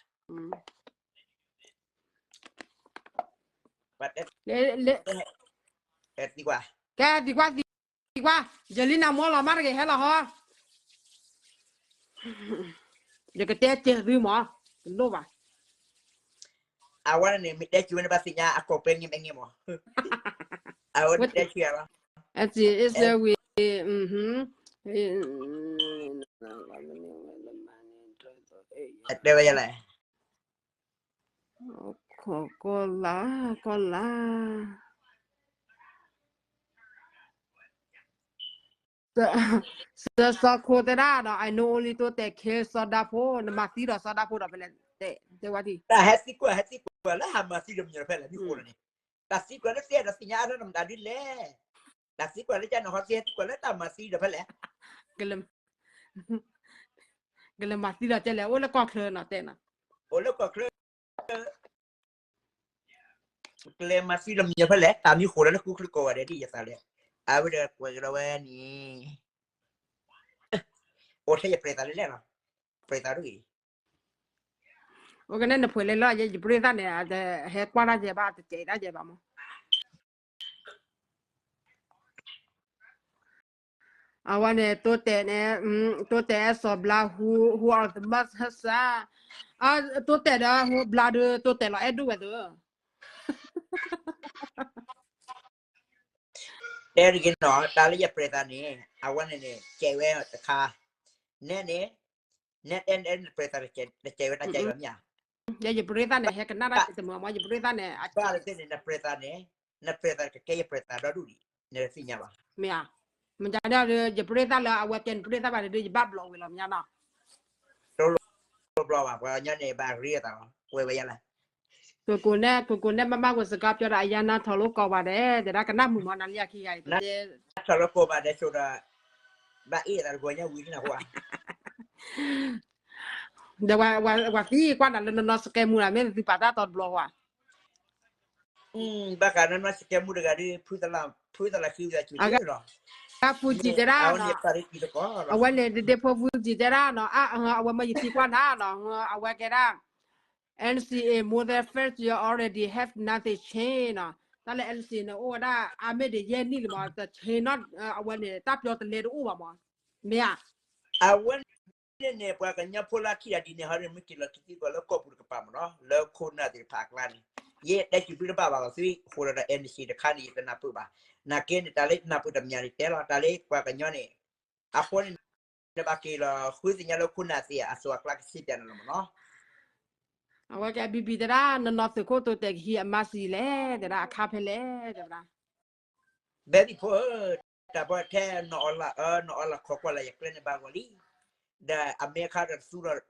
သံကွၢ်, ကဲသံကွၢ်သံကွၢ်, ယလံနၤမီလီၤမးတဂ့ၤ ဟဲလီၤဟီ, ယကတဲကဲသုမး, တလိၣ်ဘၣ်, အဝဲန့ၣ် မ့ၢ်တဲဆံးဝဲန့ၣ် ဘၣ်သ့ၣ်ညါအကိာ်ပဲငဲမဲငဲမး, အဝဲန့ၣ်တဲဆံးလီၤ, အဝဲ တဲဝဲယလဲၣ် ကီၢ်လါ, ကီၢ်လါ, စီၤခိၣ်တဲဒၣ်ဒီး I know only တိတဲာ်ခဲ စီၤဒၤဖိ, နမၤသံဒီးစီၤဒၤဖိဒီးဖဲလဲၣ်, တဲဝဲဒ်, တၢ်ဟဲသံကွၢ် ဟဲသံကွၢ်လၢဟးမၤသံဒီးမညီၤဖဲလဲၣ် မ့ၢ်ဃိလီၤန့ၣ်, တၢ်သံကွၢ်လၢသ့ဒီးသ့ၣ်ညါအါထီၣ်နမတၤဒ်လဲၣ်, တၢ်သံကွၢ်လၢကနဟီသ့ဟဲသံကွၢ်လၢတၢ်မၤသံဒီးဖဲလဲၣ်, ကလဲၤမၤသံဒီးကဲလဲၣ် အိၣ်လၢကီၢ်ချၢနီၤတဲနီၤ, အိၣ်လၢကီၢ်ချၢ ကလဲၤမၤသံလၢမညီၤဖဲလဲၣ်, တၢ်မံၤဃိးလၢလၢဃုချၢကိးဂၤဒဲးဒ်ယသးလဲၣ်, အဝဲဒီးကွဲးကဒီးဝဲန့ၣ်, အိၣ်ထဲယပြဲးသးလၢလဲၣ်နီၤ, ပြဲးသးတဂ့ၤ, အိၣ်ကနဲနဖှဲးလဲၣ်လီၤ ယပြဲးသးန့ၣ် ဟဲကွၢ်တၢ်ယဲဘၣ် တကဲးတၢ်ယဲဘၣ်မး အဝဲန့ၣ် တိတဲာ်န့ၣ် တိတဲာ်အဲၣ်စီၤဘျါ who, who are the most handsome, တိတဲာ်ဒီး ဘျါဒီး တိတဲာ်လီၤအဲၣ်ဒိၣ်ဝဲသၢ တဲတဂ့ၤနီၤ တၢ်လၢယပြဲးသးန့ၣ် အဝဲန့ၣ်န့ၣ် ကဲးဝဲတခါ, နဲန့ၣ်, နဲတဲနပြဲးသး တကဲးဝဲတၢ်ကဲးဝဲမ့ၢ်ဧါ, ယပြဲးသးန့ၣ် ဟဲကနၣ်တၢ်တမုာ်မး ယပြဲးသးန့ၣ် ဘၣ်လၢသ့ၣ်န့ၣ် နပြဲးသးန့ၣ်, နပြဲးသးကကဲယပြဲးသးဒီဒူၣ်ဒံး, နသ့ၣ်ညါဘၣ်, မ့ၢ်ဧါ, မ့ၢ်ဒ်ဒီး ယပြဲးသးလၢအဝဲတဲနပြဲးသးဘၣ်ဒီး ယဘၣ်ဘျီဝဲလီၤမ့ၢ်ဧါနီၤ တဘျီဘၣ် ပှၤကညီန့ၣ် ဘၣ်ရ့အသးလီၤ ကွဲးဝဲယဲလဲၣ်, ကိကိးနဲ ကိကိးနဲ မမၢ်ကိုစကားပြောတာ အရမ်းနားထောင်လို့ကောင်းပါတယ် တဲဒၣ်ကနၣ်မုာ်မး နၤလံအခံဂၤအံၤ နါထီၣ်လၢကိးဘၣ်ဒဲးဆိဒီး, ဘၣ်အ့ၣ်သးတကိးညါဝံၤန့ၣ်ဟိဧါ, ဒီးဝဲသံကွၢ်နၤလၢနနီၢ်စကဲမူလၢ မ့ၢ်သုပာ်တၢ်တီတဘျီဝဲ ဘၣ်ဃးနီၢ်နီၢ်စကဲမူတဂၤဒီး ဖုသလၢဃံဝဲဆူၣ်လီၤ, အဖူကံတဲဒၣ်, အဝဲန့ၣ် ဒဒ့ဖိဖူကံတဲဒၣ်နီၤ, အဝဲမ့ၢ်ယသံကွၢ်နၤနီၤ, အဝဲကဲဒၣ်, N C A more than first year already have nothing change နီၤ, တၢ်လၢ N C A န့ၣ် အိၣ်ဝဲဒၣ် အါမ့ၢ်ဒံးယဲၢ်နံၣ်လံမး, တ change နီၤ, အဝဲန့ၣ် တၢ်ပျီတလဲတအိၣ်ဘၣ်မး, မ့ၢ်ဧါ အဝဲန့ၣ်န့ၣ် ပှၤကညီဖိလၢခံဂၤဒ်န့ၣ် ဟီဒ်မ့ၢ်က့ၤလီၤကသံကွၢ်လၢကီၢ်ပူၤတကပၤမးနီၤ, လၢခိၣ်နၢ်သ့ၣ်တဖၣ်အကျါန့ၣ်, ယဲတဲစံးဘျုးတဘၣ်ဘၣ်လီၤ သုဃိဒီး N C A တခါန့ၣ် ယတနၢ်ပၢၢ်ဘၣ်, နာ်က့န့ၣ် တၢ်လၢယတနၢ်ပၢၢ်တမံၤန့ၣ်တဲလီၤ, တၢ်လၢပှၤကညီန့ၣ်, အဃိန့ၣ်, နဘၣ်က့ၤလီၤဃုသ့ၣ်ညါလၢခိၣ်နၢ်သ့ၣ်အစိၤအကျါကစံးပျဲန့ၣ်လီၤမးနီၤ အဝဲကဲဘံဘံတဲဒၣ် နနီၢ်သုးခိၣ်တိတဲာ်ကဟံးအမါစံးလဲၣ် တဲဒၣ်အခါဖဲလဲၣ် တဲဝဲဒၣ် ဘဲဘံဖိဧၢ, တၢ်ပီထဲနအီလၢ နအီလၢခီကွၢ်လၢယကျဲန့ၣ်ဘၣ်ဂီၤလံ, ဒီးအမဲခါဒီးသူဒီး,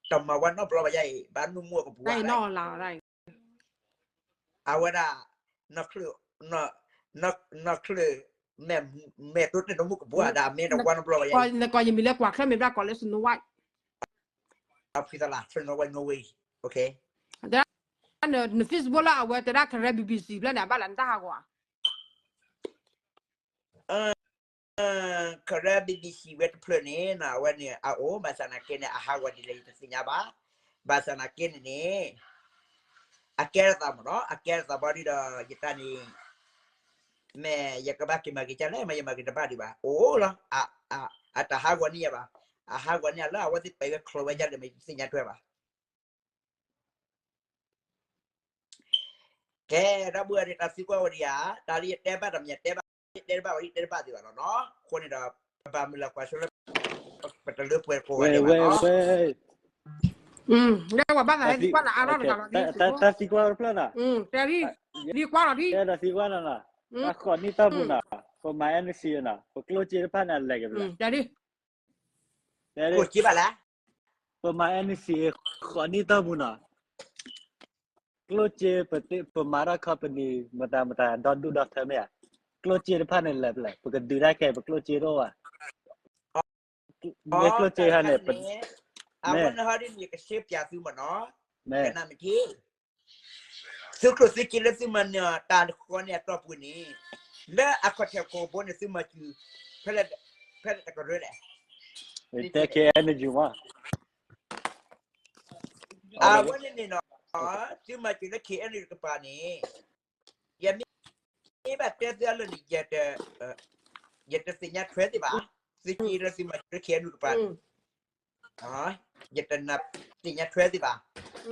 တမၤဝဲနီတဘျီဘၣ်ယါအံၤ ဘၣ်နုာ်မူအကပူၤဧါ, အဝဲဒၣ်, နီၢ်ချၢၣ်, နီၢ်ချၢၣ်, မဲာ်တိတဲနမူကပူၤဧါ ဒီးအမဲဒီးဝဲနီတဘျီဘၣ်ယါအံၤ, နကိးယမံၤလၢကွၢ်ချၢၣ်မ့ၢ်ဘၣ်ကိးလၢ Snow White ဖုသလး Snow White နဝဲ, န Facebook လၢအဝဲတဲဒၣ် Karen BBC ဖျၢၣ်န့ၣ် အဘၣ်လၢနတၢ်ဟးဂီၤဧါ Karen BBC ဝဲတဖျၢၣ်န့ၣ် အဝဲန့ၣ်အအိၣ် ဘၣ်ဆၣ်နာ်က့န့ၣ် အဟးဂီၤဒ်လဲၣ်ယတသ့ၣ်ညါဘၣ်, ဘၣ်ဆၣ်နာ်က့န့ၣ်န့ၣ်, အကဲထီၣ်သးမးနီၤ အကဲထီၣ်သးဘၣ်ဒီး ယတၢ်န့ၣ် မ့ၢ်ယကဘၣ်က့ၤမၤက့ၤကလဲၣ် မ့ၢ်ယမၤက့ၤတဘၣ်ဒံးဘၣ် အိၣ်လီၤ, အတဟးဂီၤန့ၢ်ယၤဘၣ်, အဟးဂီၤန့ၢ်အလၢအဝဲသ့ၣ်ပာ်ဝဲချီဝဲဒ်လဲၣ် မ့ၢ်ယတသ့ၣ်ညါထွဲဘၣ် ကဲ ဒီပုၢ်ဝဲၢ်န့ၣ် တၢ်သံကွၢ်ဝဲဒံးဧါ, တၢ်လၢယတဲဘၣ်တမံၤ ယတဲဘၣ်, ယတဲတဘၣ်ဝဲဒ်တဲတဘၣ်သ့ၣ်ဘၣ်လီၤနီၤ, အဃိန့ၣ်ဒီး ပဘၣ်မုၢ်လၢ်ကွၢ်စိလၢ ပတလၢပှဲၤကိးဂၤဒဲးဘၣ်နီၤ, လၢပဘၣ်သးဟဲသံကွၢ်နၤအါထီၣ်တဂၤလီၤ, တၢ်သံကွၢ်တဖျၢၣ်နီၤ, တဲလံ, သံကွၢ်လီၤဒ်, တၢ်သံကွၢ်နီၤနီၤ, ပဃိးနံၣ်တၢ်ပူၤနီၤ, ပမၤ N C နီၤ, ပကျိၣ်စ့တဖၣ်န့ၣ် အလဲၤက့ၤဖဲလဲၣ် တဲဒ် ပမၤ N C A ဃိးနံၣ်တၢ်ပူၤနီၤ, ကျိၣ်စ့ ပမၤထီၣ် company မတၤမတၤ ဒီဒူၣ်ဒီထၢမ့ၢ်ဧါ, ကျိၣ်စ့တဖၣ်န့ၣ်လဲၤပလဲၤ ပကဒုးတၢ်ခဲအံၤ ပကျိၣ်စ့တအိၣ်ဘၣ်. မ့ၢ်ကျိၣ်စ့ဟါန့ၣ် အဝဲန့ၣ်ဟီဒ်န့ၣ် ယကရှင်းပြသုမ့ၢ်နီၤ, မ့ၢ် ကနၣ်မ့ၢ်ထံ သုကျိၣ်သုစ့လၢသုမၤနၢၤတၢ်တဃီန့ၣ်အတီၢ်ပူၤန့ၣ်, လၢအခီၣ်ထံးခိၣ်ဘိန့ၣ် သုမၤစၢၤ ဖဲလဲၣ်တကရၢလဲၣ်, တဲ K N U မး, အဝဲန့ၣ်န့ၣ်နီၤ, သုမၤစၢၤလၢ K N U တကပၤန့ၣ်, ယမ့ၢ်ဘၣ်တဲသုအလၢာ်န့ၣ် ယတသ့ၣ်ညါထွဲသ့ဘၣ်, သုက့လၢသုမၤစၢၤလၢ K N U တကပၤန့ၣ် ယတနၢ်သ့ၣ်ညါထွဲသ့ဘၣ်,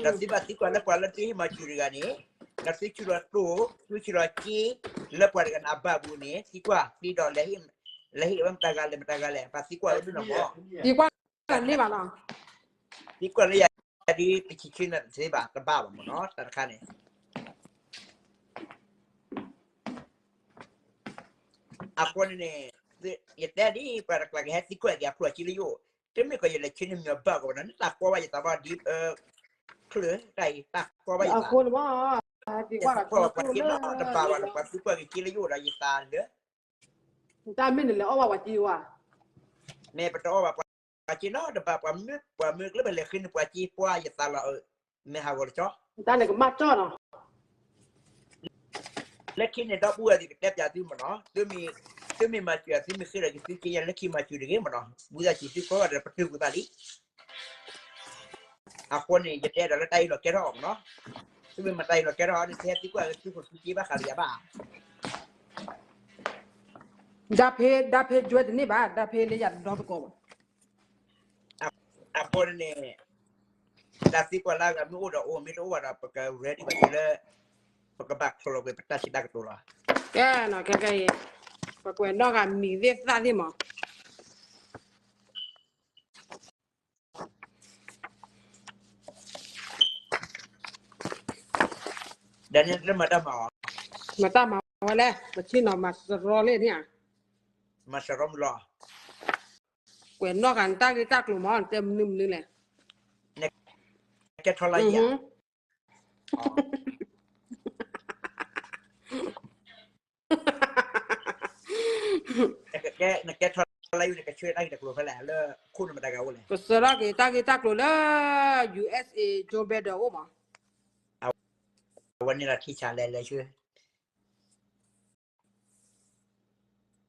ဒီးသုဘၣ်သံကွၢ်လၢပှၤလၢသုဟ့ၣ်မၤစၢၤတဂၤန့ၣ်, ဒီးသုဆူၣ်လီၤတိၢ် သုဆူၣ်လီၤက့ လၢပှၤတဂၤန့ၣ်အဘၣ်ပူၤန့ၣ် သံကွၢ်သံဒီး လဲၤဟ့ၣ်ဝဲမတၤဂၤလဲၣ် မတၤဂၤလဲၣ် ပှၤသံကွၢ်ဝဲဒၣ်နီၤမး, သံကွၢ်န့ၣ်ဘၣ်နီၤ, သံကွၢ်လၢယၤဒ် ပဆံးဆံးနၤတသ့ဘၣ် တဘၣ်ဘၣ်မ့ၢ်နီၤ တၢ်တခါန့ၣ် အဃိန့ၣ်န့ၣ်, ယတဲဒ်ပှၤတကျါကဟဲသံကွၢ်က့ၤအကျိၣ်အစ့လၢယအိၣ်, တမ့ၢ်ကီးယလဲၤဆ့န့ၢ်မ့ၢ်ဘၣ်ကီးဘၣ်နီၤ နတၢ်ကီဘၣ်ယသးဘၣ်ဒ်, ချၢတၢ်အံၤ တၢ်ကီဘၣ်ယသး, ယသံကွၢ်ပှၤက့ၤနီတဘၣ်ဘၣ်နီၤ ပှၤသံကွၢ်က့ၤက့လၢယအိၣ်ဒီးယသးလၢ, တၢ်မ့ၢ်နလဲၤအီၣ်ဘၣ်ပှၤက့ၤဝဲ, မ့ၢ်ပတအီၣ်ဘၣ်ပှၤက့ၤနီတဘၣ် ပှၤမ့ၢ်ကျၢၢ်ပလဲၤဃ့န့ၢ်ပှၤက့ၤပှၤယသးလီၤ, မ့ၢ်ဟးဂီၤတကီ တၢ်န့ၣ်ကမၣ်ကၠီနီၤ လၢခံန့ၣ် ဒီပုၢ်ဝဲၢ်သ့ၣ်ကတဲပၠးသုမ့ၢ်နီၤ, သုမ့ၢ်မၤစၢၤ သုမ့ၢ်ဃ့ဒီးက့ၤသုက့ၤညါလၢခံမၤစၢၤတဂ့ၤမ့ၢ်နီၤ, ဝံသးစူၤသုကီၢ်ဂၤဒီးပတုာ်ကွံာ်သးလံ, အဃိန့ၣ် ယတဲဒီးလၢတၢ်အ့ၣ်လိာ်ကဲထီၣ်အီၤမ့ၢ်နီၤ, သုမ့ၢ်မၤတၢ်အ့ၣ်လိာ်ကဲထီၣ်အီၤန့ၣ် သုဟဲသံကွၢ်သုခိၣ်သုက့ဘၣ်ဃးဒီးယၤဘၣ် ဒၣ်ဖဲ ဒၣ်ဖဲ join တန့ၢ်ဘၣ် ဒၣ်ဖဲလၢယၤတဒီသကိးဘၣ်, အဃိန့ၣ် တၢ်သံကွၢ်လၢအဂၤမ့ၢ်အိၣ်ဒီးအိၣ် မ့ၢ်တအိၣ်ဘၣ်ဒီး ပက ready ဘၣ်တုၤလၢ ပကဘၣ်ချီလီၤကွံာ်ပတၢ်စံးတၢ်ကတိၤလီၤ. ကဲနီၤ ခဲကဲအံၤ ပကွဲးနီၣ်ဂၤမံၤသ့ၣ်သၣ်သ့ၣ်မး ဒီးန့ၣ်တမၤတၢ်မၤအီၤ, မၤတၢ်မၤဝဲလဲၣ် ပဆ့ၣ်နီၤမၤစရီလၢန့ၣ်ဧါ, မၤစရီမုၢ်လီၤ, ကွဲးနီၣ်ဂၤနတၢ်ဂ့ၢ်တၢ်ကျိၤမး နတဲမနုၤမနုၤလဲၣ်, နကဲထီၣ်လၢယၤ နကဲထီၣ်လၢယၤ နကဆှၢတၢ်ဂ့ၢ်တၢ်ကျိၤဖဲလဲၣ် လၢခိၣ်နမတၤဂၤအိၣ်လဲၣ်, ကဆှၢထီၣ်က့ၤတၢ်ဂ့ၢ်တၢ်ကျိၤလၢ U S A Joe Biden အိၣ်မး, အဝဲန့ၣ်လီၤထံဆးလဲၣ်လဲၣ်ဆှၢ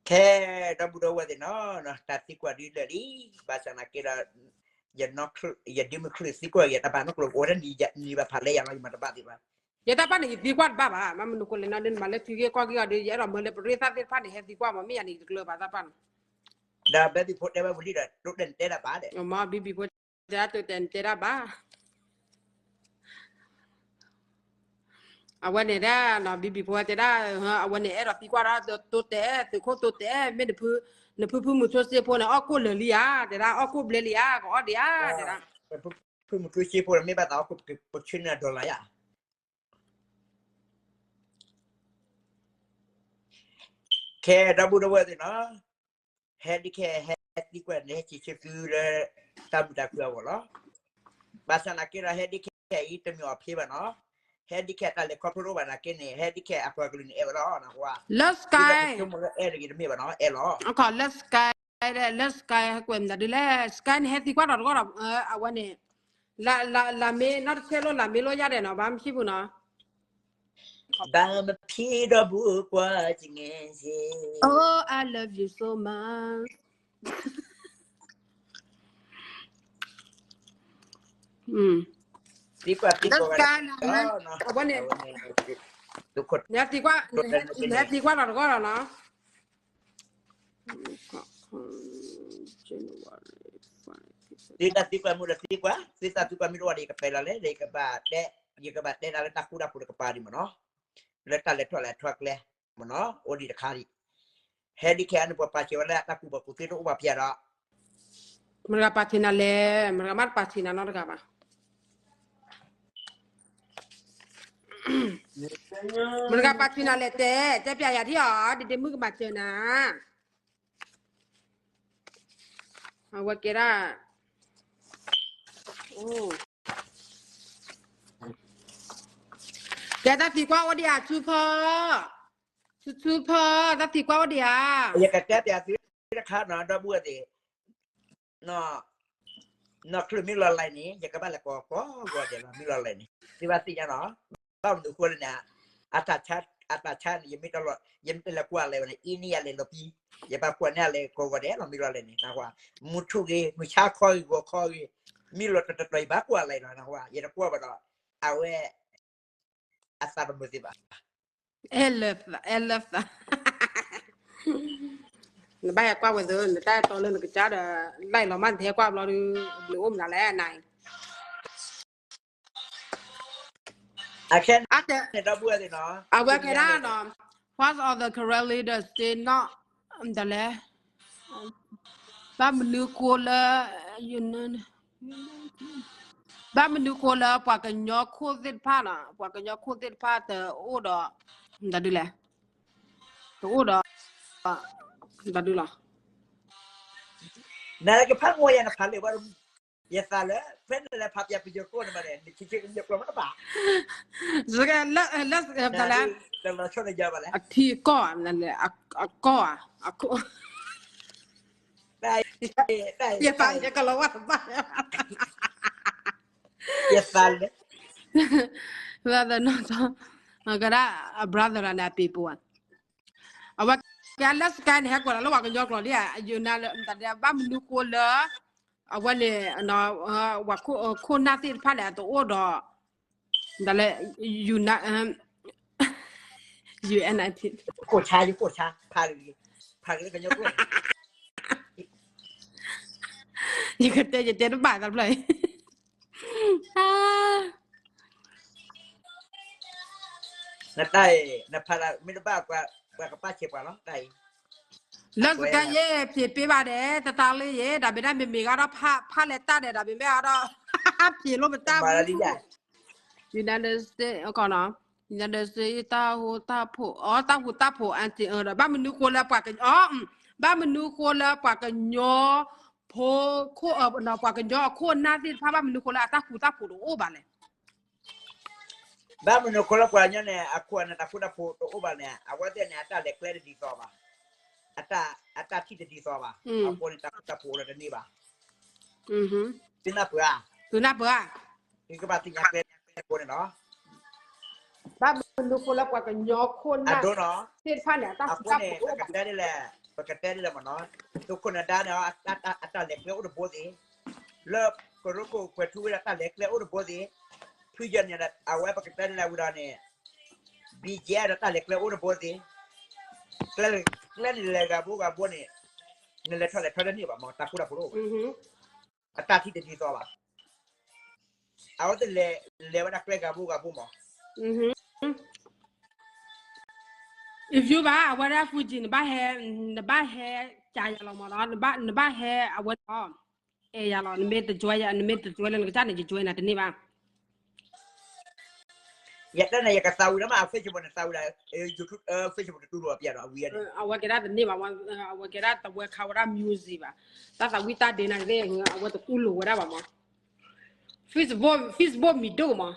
ခဲ ဒီပုၢ်ဒီဝဲၢ်သ့ၣ်နီၤ, တၢ်သံကွၢ်ဒ်လဲၣ်လံ, ဘၣ်ဆၣ်နာ်က့ဒီး ယဒ့မုၣ်ချုးသံကွၢ်ယၤ တၢ်ဘၣ်နီတကျိၤ အိၣ်ထဲန့ၣ် ယနံၤဘၣ်ဖးလဲယၤလီၤ ယမၤတဘၣ်သ့ၣ်ဘၣ်, ယတၢ်ပၢ်န့ၣ် ယသံကွၢ်တဘၣ်ဘၣ်, မ့ၢ်မနုၤဃိလဲၣ်နီၤ ဒ်နမၤလၢထံဂ့ၢ်ကီၢ်ဂ့ၢ်အီၤဒီး ယအဲၣ်ဒိးမၢလၢပရ့သၣ်သ့ၣ်တဖၣ်န့ၣ် ဟဲသံကွၢ်မး မ့ၢ်ယၤန့ၣ် ယတကျၢၤဘၣ်တၢ်ပၢ်နီၤ, ဒီးဘဲဘံၣ်ဖိတဲဝဲဝံၤလံဒီး တိတဲနတဲတၢ်ဘၣ်ဒီး, မ့ၢ်ဘံၣ်ဘံၣ်ဖိတဲဒၣ်တိတဲနတဲတၢ်ဘၣ် အဝဲန့ၣ်ဒၣ်နီၤ ဘံဘံဖိတဲဒၣ်, အဝဲန့ၣ်အဲၣ်ဒိးသံကွၢ်ဒီး တိတဲ, သုးခိၣ်တိတဲ, မ့ၢ်နဖု, နဖုဖုမုၢ်ထူစ့ဖိန့ၣ် အီၣ်ကိၣ်လၢာ်လံဧါ, တဲဒၣ် အီၣ်ကိၣ်ဘျဲလံဧါ, ကအီၣ်ဒံးဧါ, တဲဒၣ်. ဖုမုၢ်ထူစ့ဖိန့ၣ် မ့ၢ်ဘၣ်သးအီၣ်ကိၣ် ပဆှၢန့ၢ်အ dollar ဧါ. ခဲ ဒီပုၢ်ဒီဝဲၢ်သ့ၣ်နီၤ, ဟဲဒ်ခဲ ဟဲသံကွၢ်န့ၣ် ဟဲစံးဆၢသုလၢ တၢ်မုာ်တၢ်ခုၣ်အဂီၢ်လီၤ. ဘၣ်ဆၣ်နာ်က့ဒီး ဟဲဒ်ခဲအံၤ တမ့ၢ်အီၤဖ့ဘၣ်နီၤ, ဟဲဒ်ခဲအတၢ်လဲၤခီဖျိတအိၣ်ဘၣ်နာ်က့န့ၣ် ဟဲဒ်ခဲအပှၤကလုာ်န့ၣ်အဲၣ်ဝဲလီၤ နဟါ, လၢ Sky, သုတၢ်ဆိကမိၣ်လၢအဲၣ်တဂ့ၤတမ့ၢ်ဘၣ်နီၤ အဲၣ်လီၤ. အခီ လၢ Sky ဒဲး လၢ Sky ဟဲကွဲးမတၤဒ်လဲၣ် Sky န့ၣ် ဟဲသံကွၢ်ဒီးတဂီၢ်ဒီး အဝဲန့ၣ် လၢ လၢ လၢမ့ၢ်နီတဆဲးလိာ် လၢမ့ၢ်လိာ်ယၤဒဲးနီၤ ဘၣ်မ့ၢ်ဖံးဘူးနီၤ ဘၣ်မဖံးဒီးဘူးကွၢ်ကငဲၢ်ယဲ Oh, I love you so much. သံကွၢ်သံကွၢ် အဝဲန့ၣ် နဟဲသံကွၢ်ဒီးတဂီၢ်လီၤနီၤ. January five. သုတၢ်သံကွၢ်မ့ၢ်ဒီးသံကွၢ်, သုတၢ်သံကွၢ်မ့ၢ်တအိၣ်ဒီး ယကပဲာ်လီၤလဲၣ်, ယကဘၣ်တဲ, ယကဘၣ်တဲဒၣ်လၢတၢ်ဃူတၢ်ဖိးတကပၤဒံးမ့ၢ်နီၤ, လၢတၢ်လဲၤထီၣ်လဲၤထီၣ်ကျဲမ့ၢ်နီၤ, အိၣ်ဒံးတခါဒံး, ဟဲဒ်ခဲအံၤန့ၣ် ပှၤပာ်စၢၤဝဲလၢတၢ်ကူၣ်ဘၣ်ကူၣ်သ့တအိၣ်ဘၣ်ဖဲဒီး မတၤဂၤပာ်ထံၣ်နၤလဲၣ်, မတၤဂၤမးတပာ်ထံၣ်နၤနီတဂၤဘၣ်. မတၤဂၤပာ်ထံၣ်နၤလဲၣ်တဲ, တဲပျးယၤဒ်အီၤ, ဒ့ဒ့မုၣ်ကမၤစၢၤနၤ, အဝဲကဲဒၣ်, အိၣ်, ကဲတၢ်သံကွၢ်အိၣ်ဒံးဧါ ဆူဖီ, ဆူဖီ, တၢ်သံကွၢ်အိၣ်ဒံးဧါ. ယကတဲပျးသုတခါနီၤ ဒီပုၢ်ဝဲၢ်သ့ၣ်, နီၢ်ချုးမ့ၢ်လီၤလံန့ၣ် ယကဘၣ်လဲၤကိးကိးဂီၤဒဲးလီၤ မ့ၢ်လီၤလံန့ၣ် သုဘၣ်သ့ၣ်ညါနီၤ, ဘၣ်မနုၤဃိလဲၣ်န့ၣ်, အတၢ်ဆါ, အတၢ်ဆါန့ၣ် ယမ့ၢ်တလီၤ, ယမ့ၢ်တလဲၤကွၢ်လဲၤဝဲန့ၣ် အံၤန့ၣ်ယလဲၤလီၤပံ, ယဘၣ်ကွၢ်န့ၢ်လဲၤကိးဂီၤဒဲးလီၤ မ့ၢ်လီၤလံန့ၣ် နၢ်ဟူဧါ, မုၢ်ထူၣ်ဂ့ၤ မုၢ်ဆါခီဂ့ၤ ဂီၤခီဂ့ၤ, မ့ၢ်လီၤတတီၤတီၤ ယဘၣ်ကွၢ်လဲၤလီၤ နၢ်ဟူဧါ, ယတကွၢ်ဘၣ်ဒီး, အဝဲ အသးတမုာ်သ့ဘၣ်. အဲလၢသး, အဲလၢသး, နဘၣ်ဟဲကွၢ်ဝဲသ့ၣ် နတၢ်အဲၣ်တီလၢနကစၢ်ဒီး, လၢလီၤမၢ်နဟဲကွၢ်ဘျီဒီး, ဘျုးအိၣ်မနုၤလဲၣ်နၤ, အခဲန့ၣ်ဒီပုၢ်ဝဲၢ်သ့ၣ်နီၤ, အဝဲကဲဒၣ်နီၤ, what of the Karen leaders say not, ဒ်လဲၣ်, ဘၣ်မနုၤဃိလၢ ဘၣ်မနုၤဃိလၢပှၤကညီခိၣ်သ့ၣ်တဖၣ်နီၤ, ပှၤကညီခိၣ်သ့ၣ်တဖၣ်တအိၣ်ဒီး, ဒ်လဲၣ်, တအိၣ်ဒီး, ဒ်လီၤ. နကဖးငိယၤနဖးလၢၤဘၣ်, ယသးလၢ ဖဲနလဲၤဖးပၠးပယီၤကျိာ်န့ၣ်ဘၣ်န့ၣ် နခံဆ့ကညီကျိာ်မ့ၢ်တဘၣ်, လၢ, လၢ, တလီၤဆီနယၤဘၣ်လဲၣ်, အထံအကီၢ်, အကီၢ်, အကီၢ်, ယသးယကလီၤဝါတဘၣ်, ယသးလၢ, ကဒၣ် အ brother န့ၣ် အပ့ၤပူၤဧါ, အဝဲကဲလၢ Skype န့ၣ် ဟဲကွၢ်လီၤလၢပှၤကညီကျိာ်ဒ်, ယနၤလၢ ဘၣ်မနုၤဃိလၢ အဝဲန့ၣ် ပှၤခိၣ်နၢ်သ့ၣ်တဖၣ်န့ၣ် အတအိၣ်ဒီး, ဒ်လဲၣ်, ယူန, ယူန, ကိၣ်ဆါ ယကိၣ်ဆါ ဖးဂ့ၤ, ဖးဂ့ၤလၢကညီကျိာ်န့ၣ်, ယကတဲ ယတဲတဘၣ်တဖျၢၣ်အံၤ နတၢ်အံၤ နဖးလၢမ့ၢ်တဘၣ် ပှၤကပာ်ဆဲးပှၤလီၤ တၢ်အံၤ, လၢစကဲယဲ ဖြေပေးပါတယ် တသားလေးရေ ဒါပေမဲ့မ့မ့ၢ်ကတော့ဖးလဲၣ်တၢ်ဒဲး ဒါပေမဲ့ကတော့ ဖြေလို့မတတ်ဘူး United States အကီၢ်နီၤ United States တၢ်ဟူတၢ်ဖိး အီ တၢ်ဟူတၢ်ဖိး အန်တီ အၢ ဒီး ဘၣ်မနုၤဃိလၢပှၤကညီ အီ ဘၣ်မနုၤဃိလၢပှၤကညီဖိခိၣ် ပှၤကညီအခိၣ်အနၢ်သ့ၣ်တဖၣ် ဘၣ်မနုၤဃိလၢအတၢ်ဃူတၢ်ဖိးတအိၣ်ဘၣ်လဲၣ် ဘၣ်မနုၤဃိလၢပှၤကညီန့ၣ် အခိၣ်အနၢ်တၢ်ဃူတၢ်ဖိးတအိၣ်ဘၣ်န့ၣ် အဝဲသ့ၣ်န့ၣ် အတၢ်လဲၤကျဲတဒ်သိးဘၣ်, အတၢ်ထံၣ်တဒ်သိးဘၣ်, အဃိန့ၣ် တၢ်ဃူတၢ်ဖိးအိၣ်လၢတန့ၢ်ဘၣ်, သုနၢ်ပၢၢ်ဧါ, သုနၢ်ပၢၢ်ဧါ, သုကဘၣ်သ့ၣ်ညါကျဲအဃိန့ၣ်လီၤ ဘၣ်မနုၤဃိလၢပှၤကညီခိၣ်နၢ်သ့ၣ်တဖၣ်န့ၣ် အတၢ်ဃူတၢ်ဖိးတအိၣ်ဘၣ်, ပကတဲဒ်လဲၣ်, ပကတဲဒ်လဲၣ်မ့ၢ်နီၤ, သုးခိၣ်နဒါန့ၣ် အတၢ်လဲၤကျဲအိၣ်တဘိသ့ၣ်, လၢကရူၢ်ခိၣ်ကွဲၤထူဝ့ၣ်ဒီးတၢ်လဲၤကျဲအိၣ်တဘိသ့ၣ်, ဖုယဲၢ်န့ၣ် အဝဲပကတဲဒ်လဲၣ်ဝံၤဒီးန့ၣ် ဘံၣ်ကဲဒီးတၢ်လဲၤကျဲအိၣ်တဘိသ့ၣ်, ကျဲန့ၣ်လဲၤဂၤဘိဂၤဘိန့ၣ်, နလဲၤထီၣ်လဲၤထီတန့ၢ်ဘၣ်မ့ၢ် တၢ်ဃူတၢ်ဖိးတအိၣ်ဘၣ်, အတၢ်ထံၣ်တဒ်သိးဘၣ်, အဝဲသ့ၣ်လဲၤဝဲဒၣ်ကျဲဂၤဘိဂၤဘိမ့ၢ် If you ဘၣ် အဝဲဒၣ် Fuji နဘၣ်ဟဲ, နဘၣ်ဟဲကယၤလီၤမ့ၢ်နီၤ, နဘၣ်ဟဲအဝဲလီၤ, အဲၣ်ယၤလီၤ, နမ့ၢ်တ join ယၤ, နမ့ၢ်တ join လၢနကစၢ်န့ၣ် ယ join နၤတန့ၢ်ဘၣ်. ယတဲန့ၣ် ယကသးဝံၤလၢမ့ၢ် အ Facebook န့ၣ် သးဝံၤဒီး YouTube, Facebook တတူၢ်လိာ်အပျဲၢ်ဒီး အဝံၤန့ၣ် အဝဲကဲဒၣ်တန့ၢ်ဘၣ်, အဝဲကဲဒၣ်တဝဲခးဝဲဒၣ် music ဘၣ်, တၢ်သးဝံၣ်တၢ်ဒ့နၤသ့ၣ် အဝဲတကူလိာ်ဝဲဒၣ်ဘၣ်မ့ၢ် Facebook, Facebook မံၤဒိၣ်မး.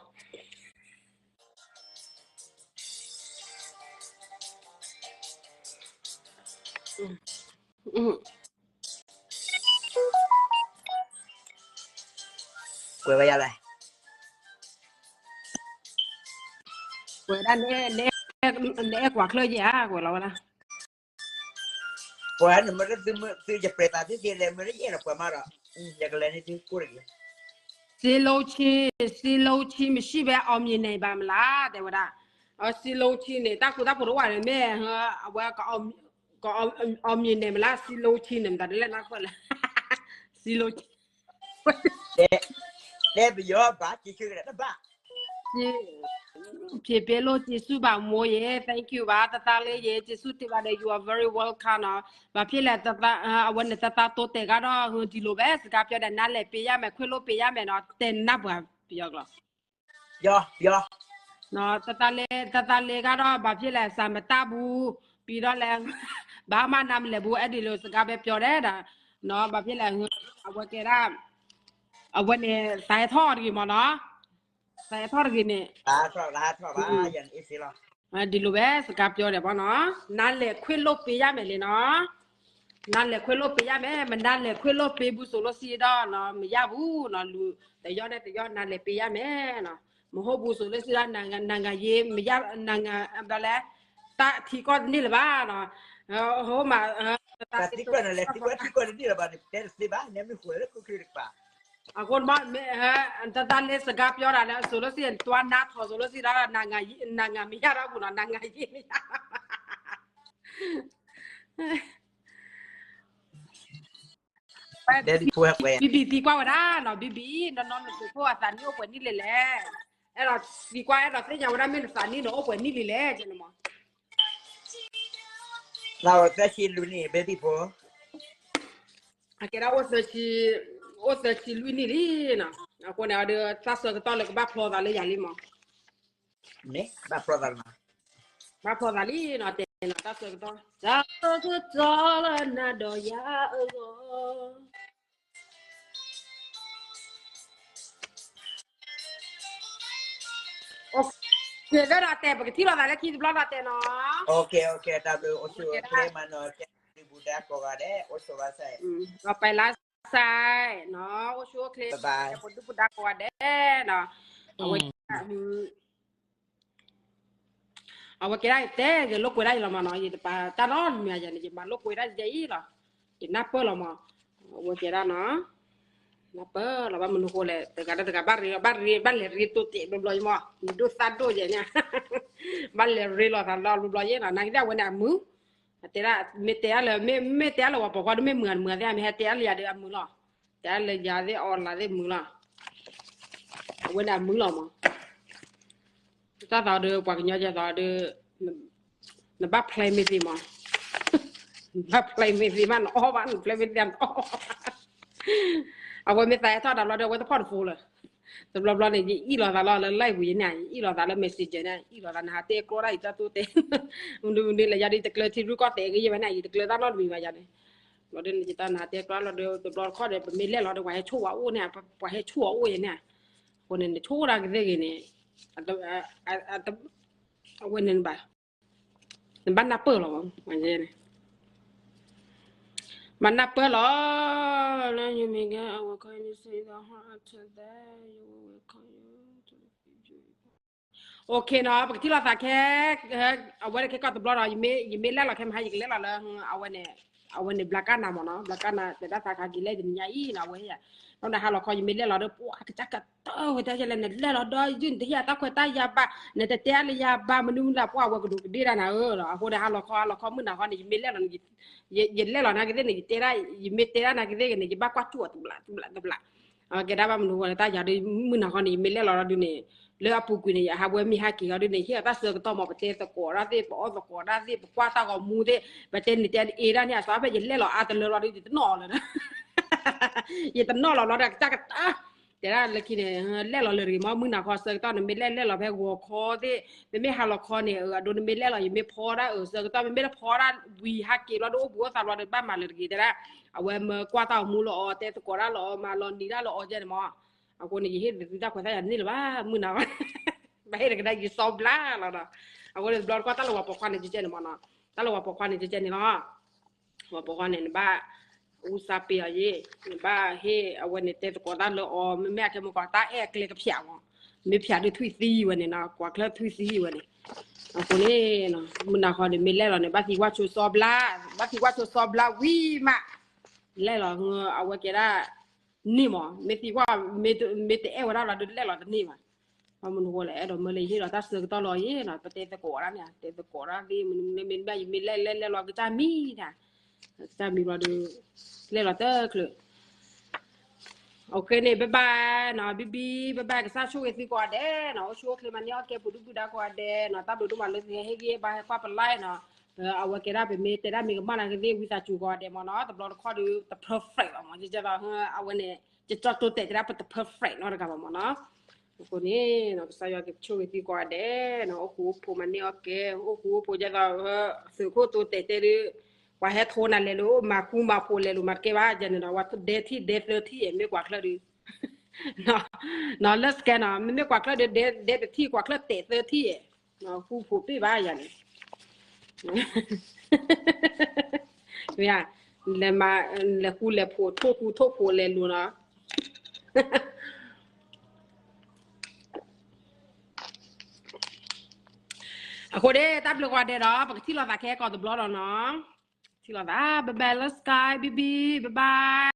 ကွဲးဝဲယၤလဲၣ်. ကွဲးဒၣ်, နအဲၣ်ကွၢ်ချၢယဲၢ်ဧါ, ကွဲးလီၤဝဲဒၣ်. ပှၤနမ့ၢ်သု, သုယပြဲးသးသုကလဲၤမ့ၢ်လၢယအဲၣ်လီၤပှၤမးဒီး, ယကလဲၤန့ၢ်သုကိၣ်တဂ့ၤ. စ့လိဆံ, စ့လိဆံ မရှိဘဲ အောင်မြင်နိုင်ပါမလား တဲဝဲဒၣ်. စ့လိဆံန့ၣ် တၢ်ဃူတၢ်ဖိးတအိၣ်ဘၣ်န့ၣ် မ့ၢ်အဝဲ အောင်မြင်နိုင်မလား စ့လိဆံန့ၣ် မတၤဒ်လဲၣ်နၢ်ပၢၢ်လဲၣ်. စ့လိဆံ တဲပယီၤဘၣ် က့ၤဆၢကဒါတဘၣ်. ဖြေပေးလို့ကျေးဇူးပါ မိုးရေ, thank you ပါ တသားလေးရေ, ကျေးဇူးတင်ပါတယ်, you are very welcome နော်. ဘာဖြစ်လဲ အဝဲန့ၣ် တသားတိုးတဲာ်ကတော့ ဟို ဒီလိုပဲ စကားပြောတယ် နားလည်ပေးရမယ်, ခွင့်လွှတ်ပေးရမယ်နော်, တဲနၢ်ပှၤပယီၤကျိာ်. နော်, တသားလေး, တသားလေးကတော့ ဘာဖြစ်လဲ စာမတတ်ဘူး, ပြီးတော့လဲ ဘာမှနားမလည်ဘူး, အဲ့ဒီလိုစကားပဲပြောတယ်, နော်, ဘာဖြစ်လဲ အဝဲကဲဒၣ် အဝဲန့ၣ် သးဟဲထီၣ်တဂ့ၤမ့ၢ်နော်. သးအဲၣ်ထီၣ်တဂ့ၤန့ၣ်, ဒ်လိာ်ဝဲစကားပြောတယ်ပေါ့နော်, နားလည်ခွင့်လွှတ်ပေးရမယ်လေနော်, နားလည်ခွင့်လွှတ်ပေးရမယ်, မနားလည်ခွင့်လွှတ်ပေးဘူးဆိုလို့ရှိရင်တော့နော်, မရဘူးနော်, လူတယောက်နဲ့တယောက်နားလည်ပေးရမယ်နော်, မဟုတ်ဘူးဆိုလို့ရှိရင်တော့ နိုင်ငံရေးမရ, နိုင်ငံ, ဘယ်လဲ, တၢ်ထံကီၢ်တန့ၢ်လၢၤဘၣ်နော်, ဟိုမှာ, တၢ်ထံကီၢ်န့ၣ်လဲၤထံကီၢ်ထံကီၢ်တန့ၢ်လၢၤဘၣ်န့ၣ် တဲတသ့ဘၣ်, နဲမ့ၢ်ဃိးလၢခိၣ်ချ့တကပၤ အဃိမ့ၢ်, တၢ်တၢ်လၢစကားပြောတာလဲဆိုလို့ရှိရင် သွားနားထောင်ဆိုလို့ရှိရင် နိုင်ငံရေး, နိုင်ငံမရတော့ဘူးနော်, နိုင်ငံရေးမရတော့ဘူး. ဘံဘံသံကွၢ်ဝဲဒၣ်နီၤ, ဘံဘံ, နီၢ်နီၢ်နသုးခိၣ်အသးနံၣ်အိၣ်ပှဲၤနံၣ်လံလဲၣ်, အဲၣ်ဒိးသံကွၢ်, အဲၣ်ဒိးသ့ၣ်ညါဝဲဒၣ်မ့ၢ်နသးနံၣ်န့ၣ်အိၣ်ပှဲၤနံၣ်လံလဲၣ်, ကဲန့ၣ်မး. သးအိၣ်သၢဆံလွံၢ်နံၣ် ဘံဘံဖိ, အကဲဒၣ်အိၣ်သၢဆံ, အိၣ်သၢဆံလွံၢ်နံၣ်လံနီၤ, အဃိန့ၣ်ဒီး တၢ်ဆၢကတီၢ်လၢကဘၣ်ဖျီသးလၢယၤလံမး, ဘၣ်ဖျီသးလံနီၤ, တဲနီၤ, တၢ်ဆၢကတီၢ်, တၢ်ဆၢကတီၢ်လၢနၤဒီးယၤအဂီၢ် ကဲဒီးတဲ ပကထံၣ်လိာ်သးလၢခံတဘျီဒီးတဲနီၤ, တၢ်ဘျုး, အိၣ်ဆူၣ်အိၣ်ချ့မးနီၤ, ကဲဒုးဘူးဒါကိးဂၤဒဲး, အိၣ်ဆူၣ်ဘၣ်စဲး, ဒီးပလါစဲးနီၤ, အိၣ်ဆူၣ်အိၣ်ချ့, ပဒုးဘူးဒါကိးဂၤဒဲးနီၤ, အဝဲ အဝဲကဲဒၣ်ယတဲ ယလိာ်ကွဲဒၣ်အံၤလီၤမးနီၤ, ယတပာ်တၢ်နီတမံၤယၤန့ၣ် ယမၤလိာ်ကွဲဒၣ်ယဲအံၤလီၤ, ယနၢ်ပၢၢ်လီၤမး, အဝဲကဲဒၣ်နီၤ, နၢ်ပၢၢ်လီၤ, ဘၣ်မနုၤဃိလဲၣ်, တဂၤဒီးတဂၤ ဘၣ်ရ့, ဘၣ်ရ့, ဘၣ်လဲၤရ့တိာ်တဲာ်ဘျီဘျီယမး, နဒိၣ်သၣ်ဒိၣ်ယဲန့ၣ်, ဘၣ်လဲၤရ့လိာ်သးလီၤဘျီဘျီယဲနီၤ, နာ်က့ဒၣ်အဝဲန့ၣ်အမုာ်, တဲဒၣ်, မ့ၢ်တဲအါလၢ, မ့ၢ်တဲအါလၢပှၤပိာ်ခွါဒီးမ့ၢ်မုာ်မုာ်သ့ၣ်, မ့ၢ်ဟဲတဲအါလၢယၤဒီးအမုာ်လီၤ, တဲအါလၢယၤသ့ၣ်အီၤလးသ့ၣ်မုာ်လီၤ, အဝဲန့ၣ်အမုာ်လီၤမး. တၢ်သးဒီး ပှၤကညီကဲသးဒီး နဘၣ်ဖျဲးမ့ၢ်သ့မး, နဘၣ်ဖျဲးမ့ၢ်သ့မး နအီၣ်ဘၣ်, နဖျဲးမ့ၢ်သ့နအီၣ်, အဝဲမ့ၢ်သးဟဲထီၣ်တဘျီဒီး အဝဲတဖီၣ်တဖိလၢၤ, တဘျီဘျီန့ၣ် ယအ့ၣ်လိာ်သးလီၤလၢ live ပူၤယဲန့ၣ်, ယအ့ၣ်လိာ်သးလၢ messenger န့ၣ်, ယအ့ၣ်လိာ်သး နဟးတဲကျီတၢ်အံၤတၢ်တိတဲ, မနုၤမနုၤလဲၣ် ယၤဒီးတကျၢၤထံရူၢ်ကီၢ်သဲးဂ့ၤယဲဘၣ်န့ၣ်, ယတကျၢၤတၢ်နီတမံၤဘၣ်ယၤန့ၣ်, ဘျီဒီးန့ၣ် ယတၢ်နဟးတဲကျီလီၤဒီး တဘျီတခီၣ်ဒီး ပမ့ၢ်လဲၣ်လီၤဒီး ပှၤဟဲဆိၣ်ဝဲအိၣ်န့ၣ်, ပှၤဟဲဆိၣ်အီၤအိၣ်ယဲန့ၣ်, အဃိန့ၣ် နဆိၣ်ဒၣ်ကသ့ၣ်ဂ့ၤန့ၣ်, အဝဲန့ၣ်ဘၣ်, နဘၣ်နၢ်ပၢၢ်လီၤ, ဘၣ်နၢ်ပၢၢ်လီၤ, okay နီၤ, ပကထံၣ်လိာ်သးခဲ, အဝဲန့ၣ်ခဲကီၢ်တဘျီဒီး ယမ့ၢ်လဲၣ်လီၤခဲမဟါ ယကလဲၣ်လီၤလၢ အဝဲန့ၣ်, အဝဲန့ၣ် ဘျးကၣ်နၤမ့ၢ်နီၤ, ဘျးကၣ်နၤ တဲဒၣ်သးခါက့ၤလဲၣ်တနံၤညါအံၤနီၤ, အဝဲ, ဒီးဟါလီၤခီ ယမ့ၢ်လဲၣ်လီၤဒီး ပှၤကစၢ်ကတၢၢ်ဝဲတဲလဲၣ် နလဲၣ်လီၤဒီး ယုၢ်နတဟ့ၣ်အတၢ်ခွဲးတၢ်ယာ်ဘၣ်, နတတဲအါလၢယၤဘၣ် မနုၤမနုၤ ပှၤဝဲကဒူးကဒ့ၣ်ဒၣ်နၤဧၢလီၤ, အဃိဒီးဟါလီၤခီ ဟါလီၤခီ မုၢ်နၤခီန့ၣ် ယမ့ၢ်လဲၣ်လီၤန့ၣ်, ယလဲၣ်လီၤနာ်က့သ့ၣ်န့ၣ် ယတဲဒၣ်, ယမ့ၢ်တဲဒၣ်နာ်က့သ့ၣ်ဂ့ၤန့ၣ် ယဘၣ်ကွၢ်ကၠူၣ်အီၤတဘျးတဘျးတဘျး ကဲဒၣ်ဘၣ်မနုၤဃိလၢတၢ်ယၤဒီး မုၢ်နၤခီန့ၣ် ယမ့ၢ်လဲၣ်လီၤဒီးန့ၣ်, လၢအပူၤကွံာ်န့ၣ် ယဟးဝဲမ့ၢ်ဟဲက့ၤအီၤဒုးန့ၣ် ဟ့ၣ်အတၢ်ဆၢကတီၢ်မး ပတဲသကိးတၢ်သ့ၣ် ပအီၣ်သကိးတၢ်သ့ၣ် ပကွၢ်တၢ်ဂီၤမူသ့ၣ် ပတဲန့ၣ်တဲအ့ဒၣ်န့ၣ် အစးဖဲယလဲၣ်လီၤအါတလၢလီၤဒီး ယတနီၣ်လၢၤ, ယတနီၣ်လီၤဘျီဒီး ကစၢ်ကတၢၢ် တဲဒၣ်လၢခံန့ၣ် လဲၣ်လီၤလၢတဂ့ၤမး မုၢ်နၤခီဆၢကတီၢ်န့ၣ် မ့ၢ်လဲၣ်လဲၣ်လီၤဖဲဂီၤခီသ့ၣ် မ့မ့ၢ်ဟါလီၤခီန့ၣ် အဒိန့ၣ်မ့ၢ်လဲၣ်လီၤ ယမ့ၢ်ဖီဒၣ်အဆၢကတီၢ် မ့မ့ၢ်လၢဖီဒၣ်ဝံၤဟးက့ၤဘျီဒီးအိၣ်ဘှံးအိၣ်သါဘျီဒီး ဘၣ်မၤလၢတဂ့ၤတဲဒၣ် အဝဲမၢကွၢ်တၢ်ဂီၤမူလၢအီၤ တဲသကိးတၢ်လၢအီၤ မၤလီၤနံၤတၢ်လၢအီၤကဲန့ၣ်မး အဃိန့ၣ် ယဟ့ၣ်သုတၢ်ခွဲးတၢ်ယာ်န့ၣ်လၢၤဘၣ် မုၢ်နၤခီ ဘၣ်ဟ့ၣ်တကဒါယစီဘျါလီၤဒီး အဃိန့ၣ် တဘျီတခီၣ်တၢ်လၢပှၤပိာ်ခွါန့ၣ်ကဲကဲန့ၣ်မးနီၤ တၢ်လၢပှၤပိာ်ခွါန့ၣ်ကဲကဲန့ၣ်လီၤ ပှၤပိာ်ခွါန့ၣ် နဘၣ် ဦးစားပေး အီၤယ့ၣ် နဘၣ်ဟ့ၣ်အဝဲန့ၣ်တဲသကိးတၢ်လၢအီၤ မ့မ့ၢ်အခဲမုၢ်ကီး တၢ်အဲၣ်အကျဲကဖျးမး မ့ၢ်ဖျးဒုးထွံၣ်သံဝဲန့ၣ်နီၤ ကွၢ်ချၢထွံၣ်သံဝဲန့ၣ် အဃိန့ၣ် မုၢ်နၤခီန့ၣ် မ့ၢ်လဲၣ်လီၤန့ၣ် ဘၣ်သံကွၢ်ဆိစီဘျါ ဘၣ်သံကွၢ်ဆိစီဘျါဝံၤမး လဲၣ်လီၤ အဝဲကဲဒၣ် န့ၢ်မး မ့ၢ်သံကွၢ် မ့ၢ်တအဲၣ်ဝဲဒၣ်လီၤဒီးလဲၣ်လီၤတန့ၢ်ဘၣ် ဘၣ်မနုၤဃိလဲၣ် အဲၣ်ဒိးမၢလၢယဟ့ၣ်လီၤတၢ်ဆၢကတီၢ်လၢအီၤယ့ၣ်နီၤ ပတဲသကိးဒၣ်န့ၣ် တဲသကိးဒၣ်သ့ၣ် မနုၤမနုၤမ့ၢ်ဘၣ် ယမ့ၢ်လဲၣ်လဲၣ်လဲၣ်လီၤကစၢ်မံၤတၢ် ကစၢ်မံၤဘျီဒီး လဲၣ်လီၤတချုး OK န့ၣ် bye bye နီၤ ဘံဘံ bye bye ကစၢ်ဆိၣ်ဂ့ၤသုကိးဂၤဒဲးနီၤ အိၣ်ဆူၣ်အိၣ်ချ့မၤန့ၢ်အီၣ်ကဲပူၤဒုၣ်ပူၤဒါကိးဂၤဒဲးနီၤ တၢ်ဘျုးဒိၣ်မးလၢသုဟဲဟ့ၣ်ဂံၢ်ဟ့ၣ်ဘါဟဲကွၢ်ပ live နီၤ အဝဲကဲဒၣ်ပမ့ၢ်တဲဒၣ်မ့ၢ်ကမၣ်နာ်ကသ့ၣ် ဝံသးစူၤကိးဂၤဒဲးမးနီၤ တဘျီတခီၣ်ဒီး တ perfect ဘၣ်မး ကဲသိး အဝဲန့ၣ် ကၠီတိတဲာ်တဲဒၣ်ပတ perfect နီတဂၤဘၣ်မးနီၤ အဃိန့ၣ် ကစၢ်ယွၤကဆိၣ်ဂ့ၤသုကိးဂၤဒဲးနီၤ အိၣ်ဃူအိၣ်ဖိးမၤန့ၢ်အီၣ်ကဲ အိၣ်ဃူအိၣ်ဖိး ကဲသိး သုးခိၣ်တိတဲာ်တဲဒုး ပှၤဟဲထိနၤလဲၤလိာ် မၤဃူမၤဖိးလဲၤလိာ်မၤတကဲဘၣ် ယဲန့ၣ်ဒီး ဝဲဒဲထံၣ်ဒဲသၢထံၣ် မ့ၢ်ကွၢ်ချၢဒုး နီၤ လၢ scam နီၤ မ့မ့ၢ်ကွၢ်ချၢဒီး ဒဲတထံၣ် ကွၢ်ချၢတဲာ်သၢထံၣ်, ဃူဖိးတ့ၢ်ဘၣ်ယၤန့ၣ်, လဲၤဃူလဲၤဖိး ထိၣ်ဃူထိၣ်ဖိးလဲၤလိၤနီၤ. အဃိန့ၣ် တၢ်ဘျုးကိးဂၤဒဲးဒီး ပကထံၣ်လိာ်သးခဲကိာ်တဘျီဒီးနီၤ, ထံၣ်လိာ်သး bye bye လၢ sky baby bye bye.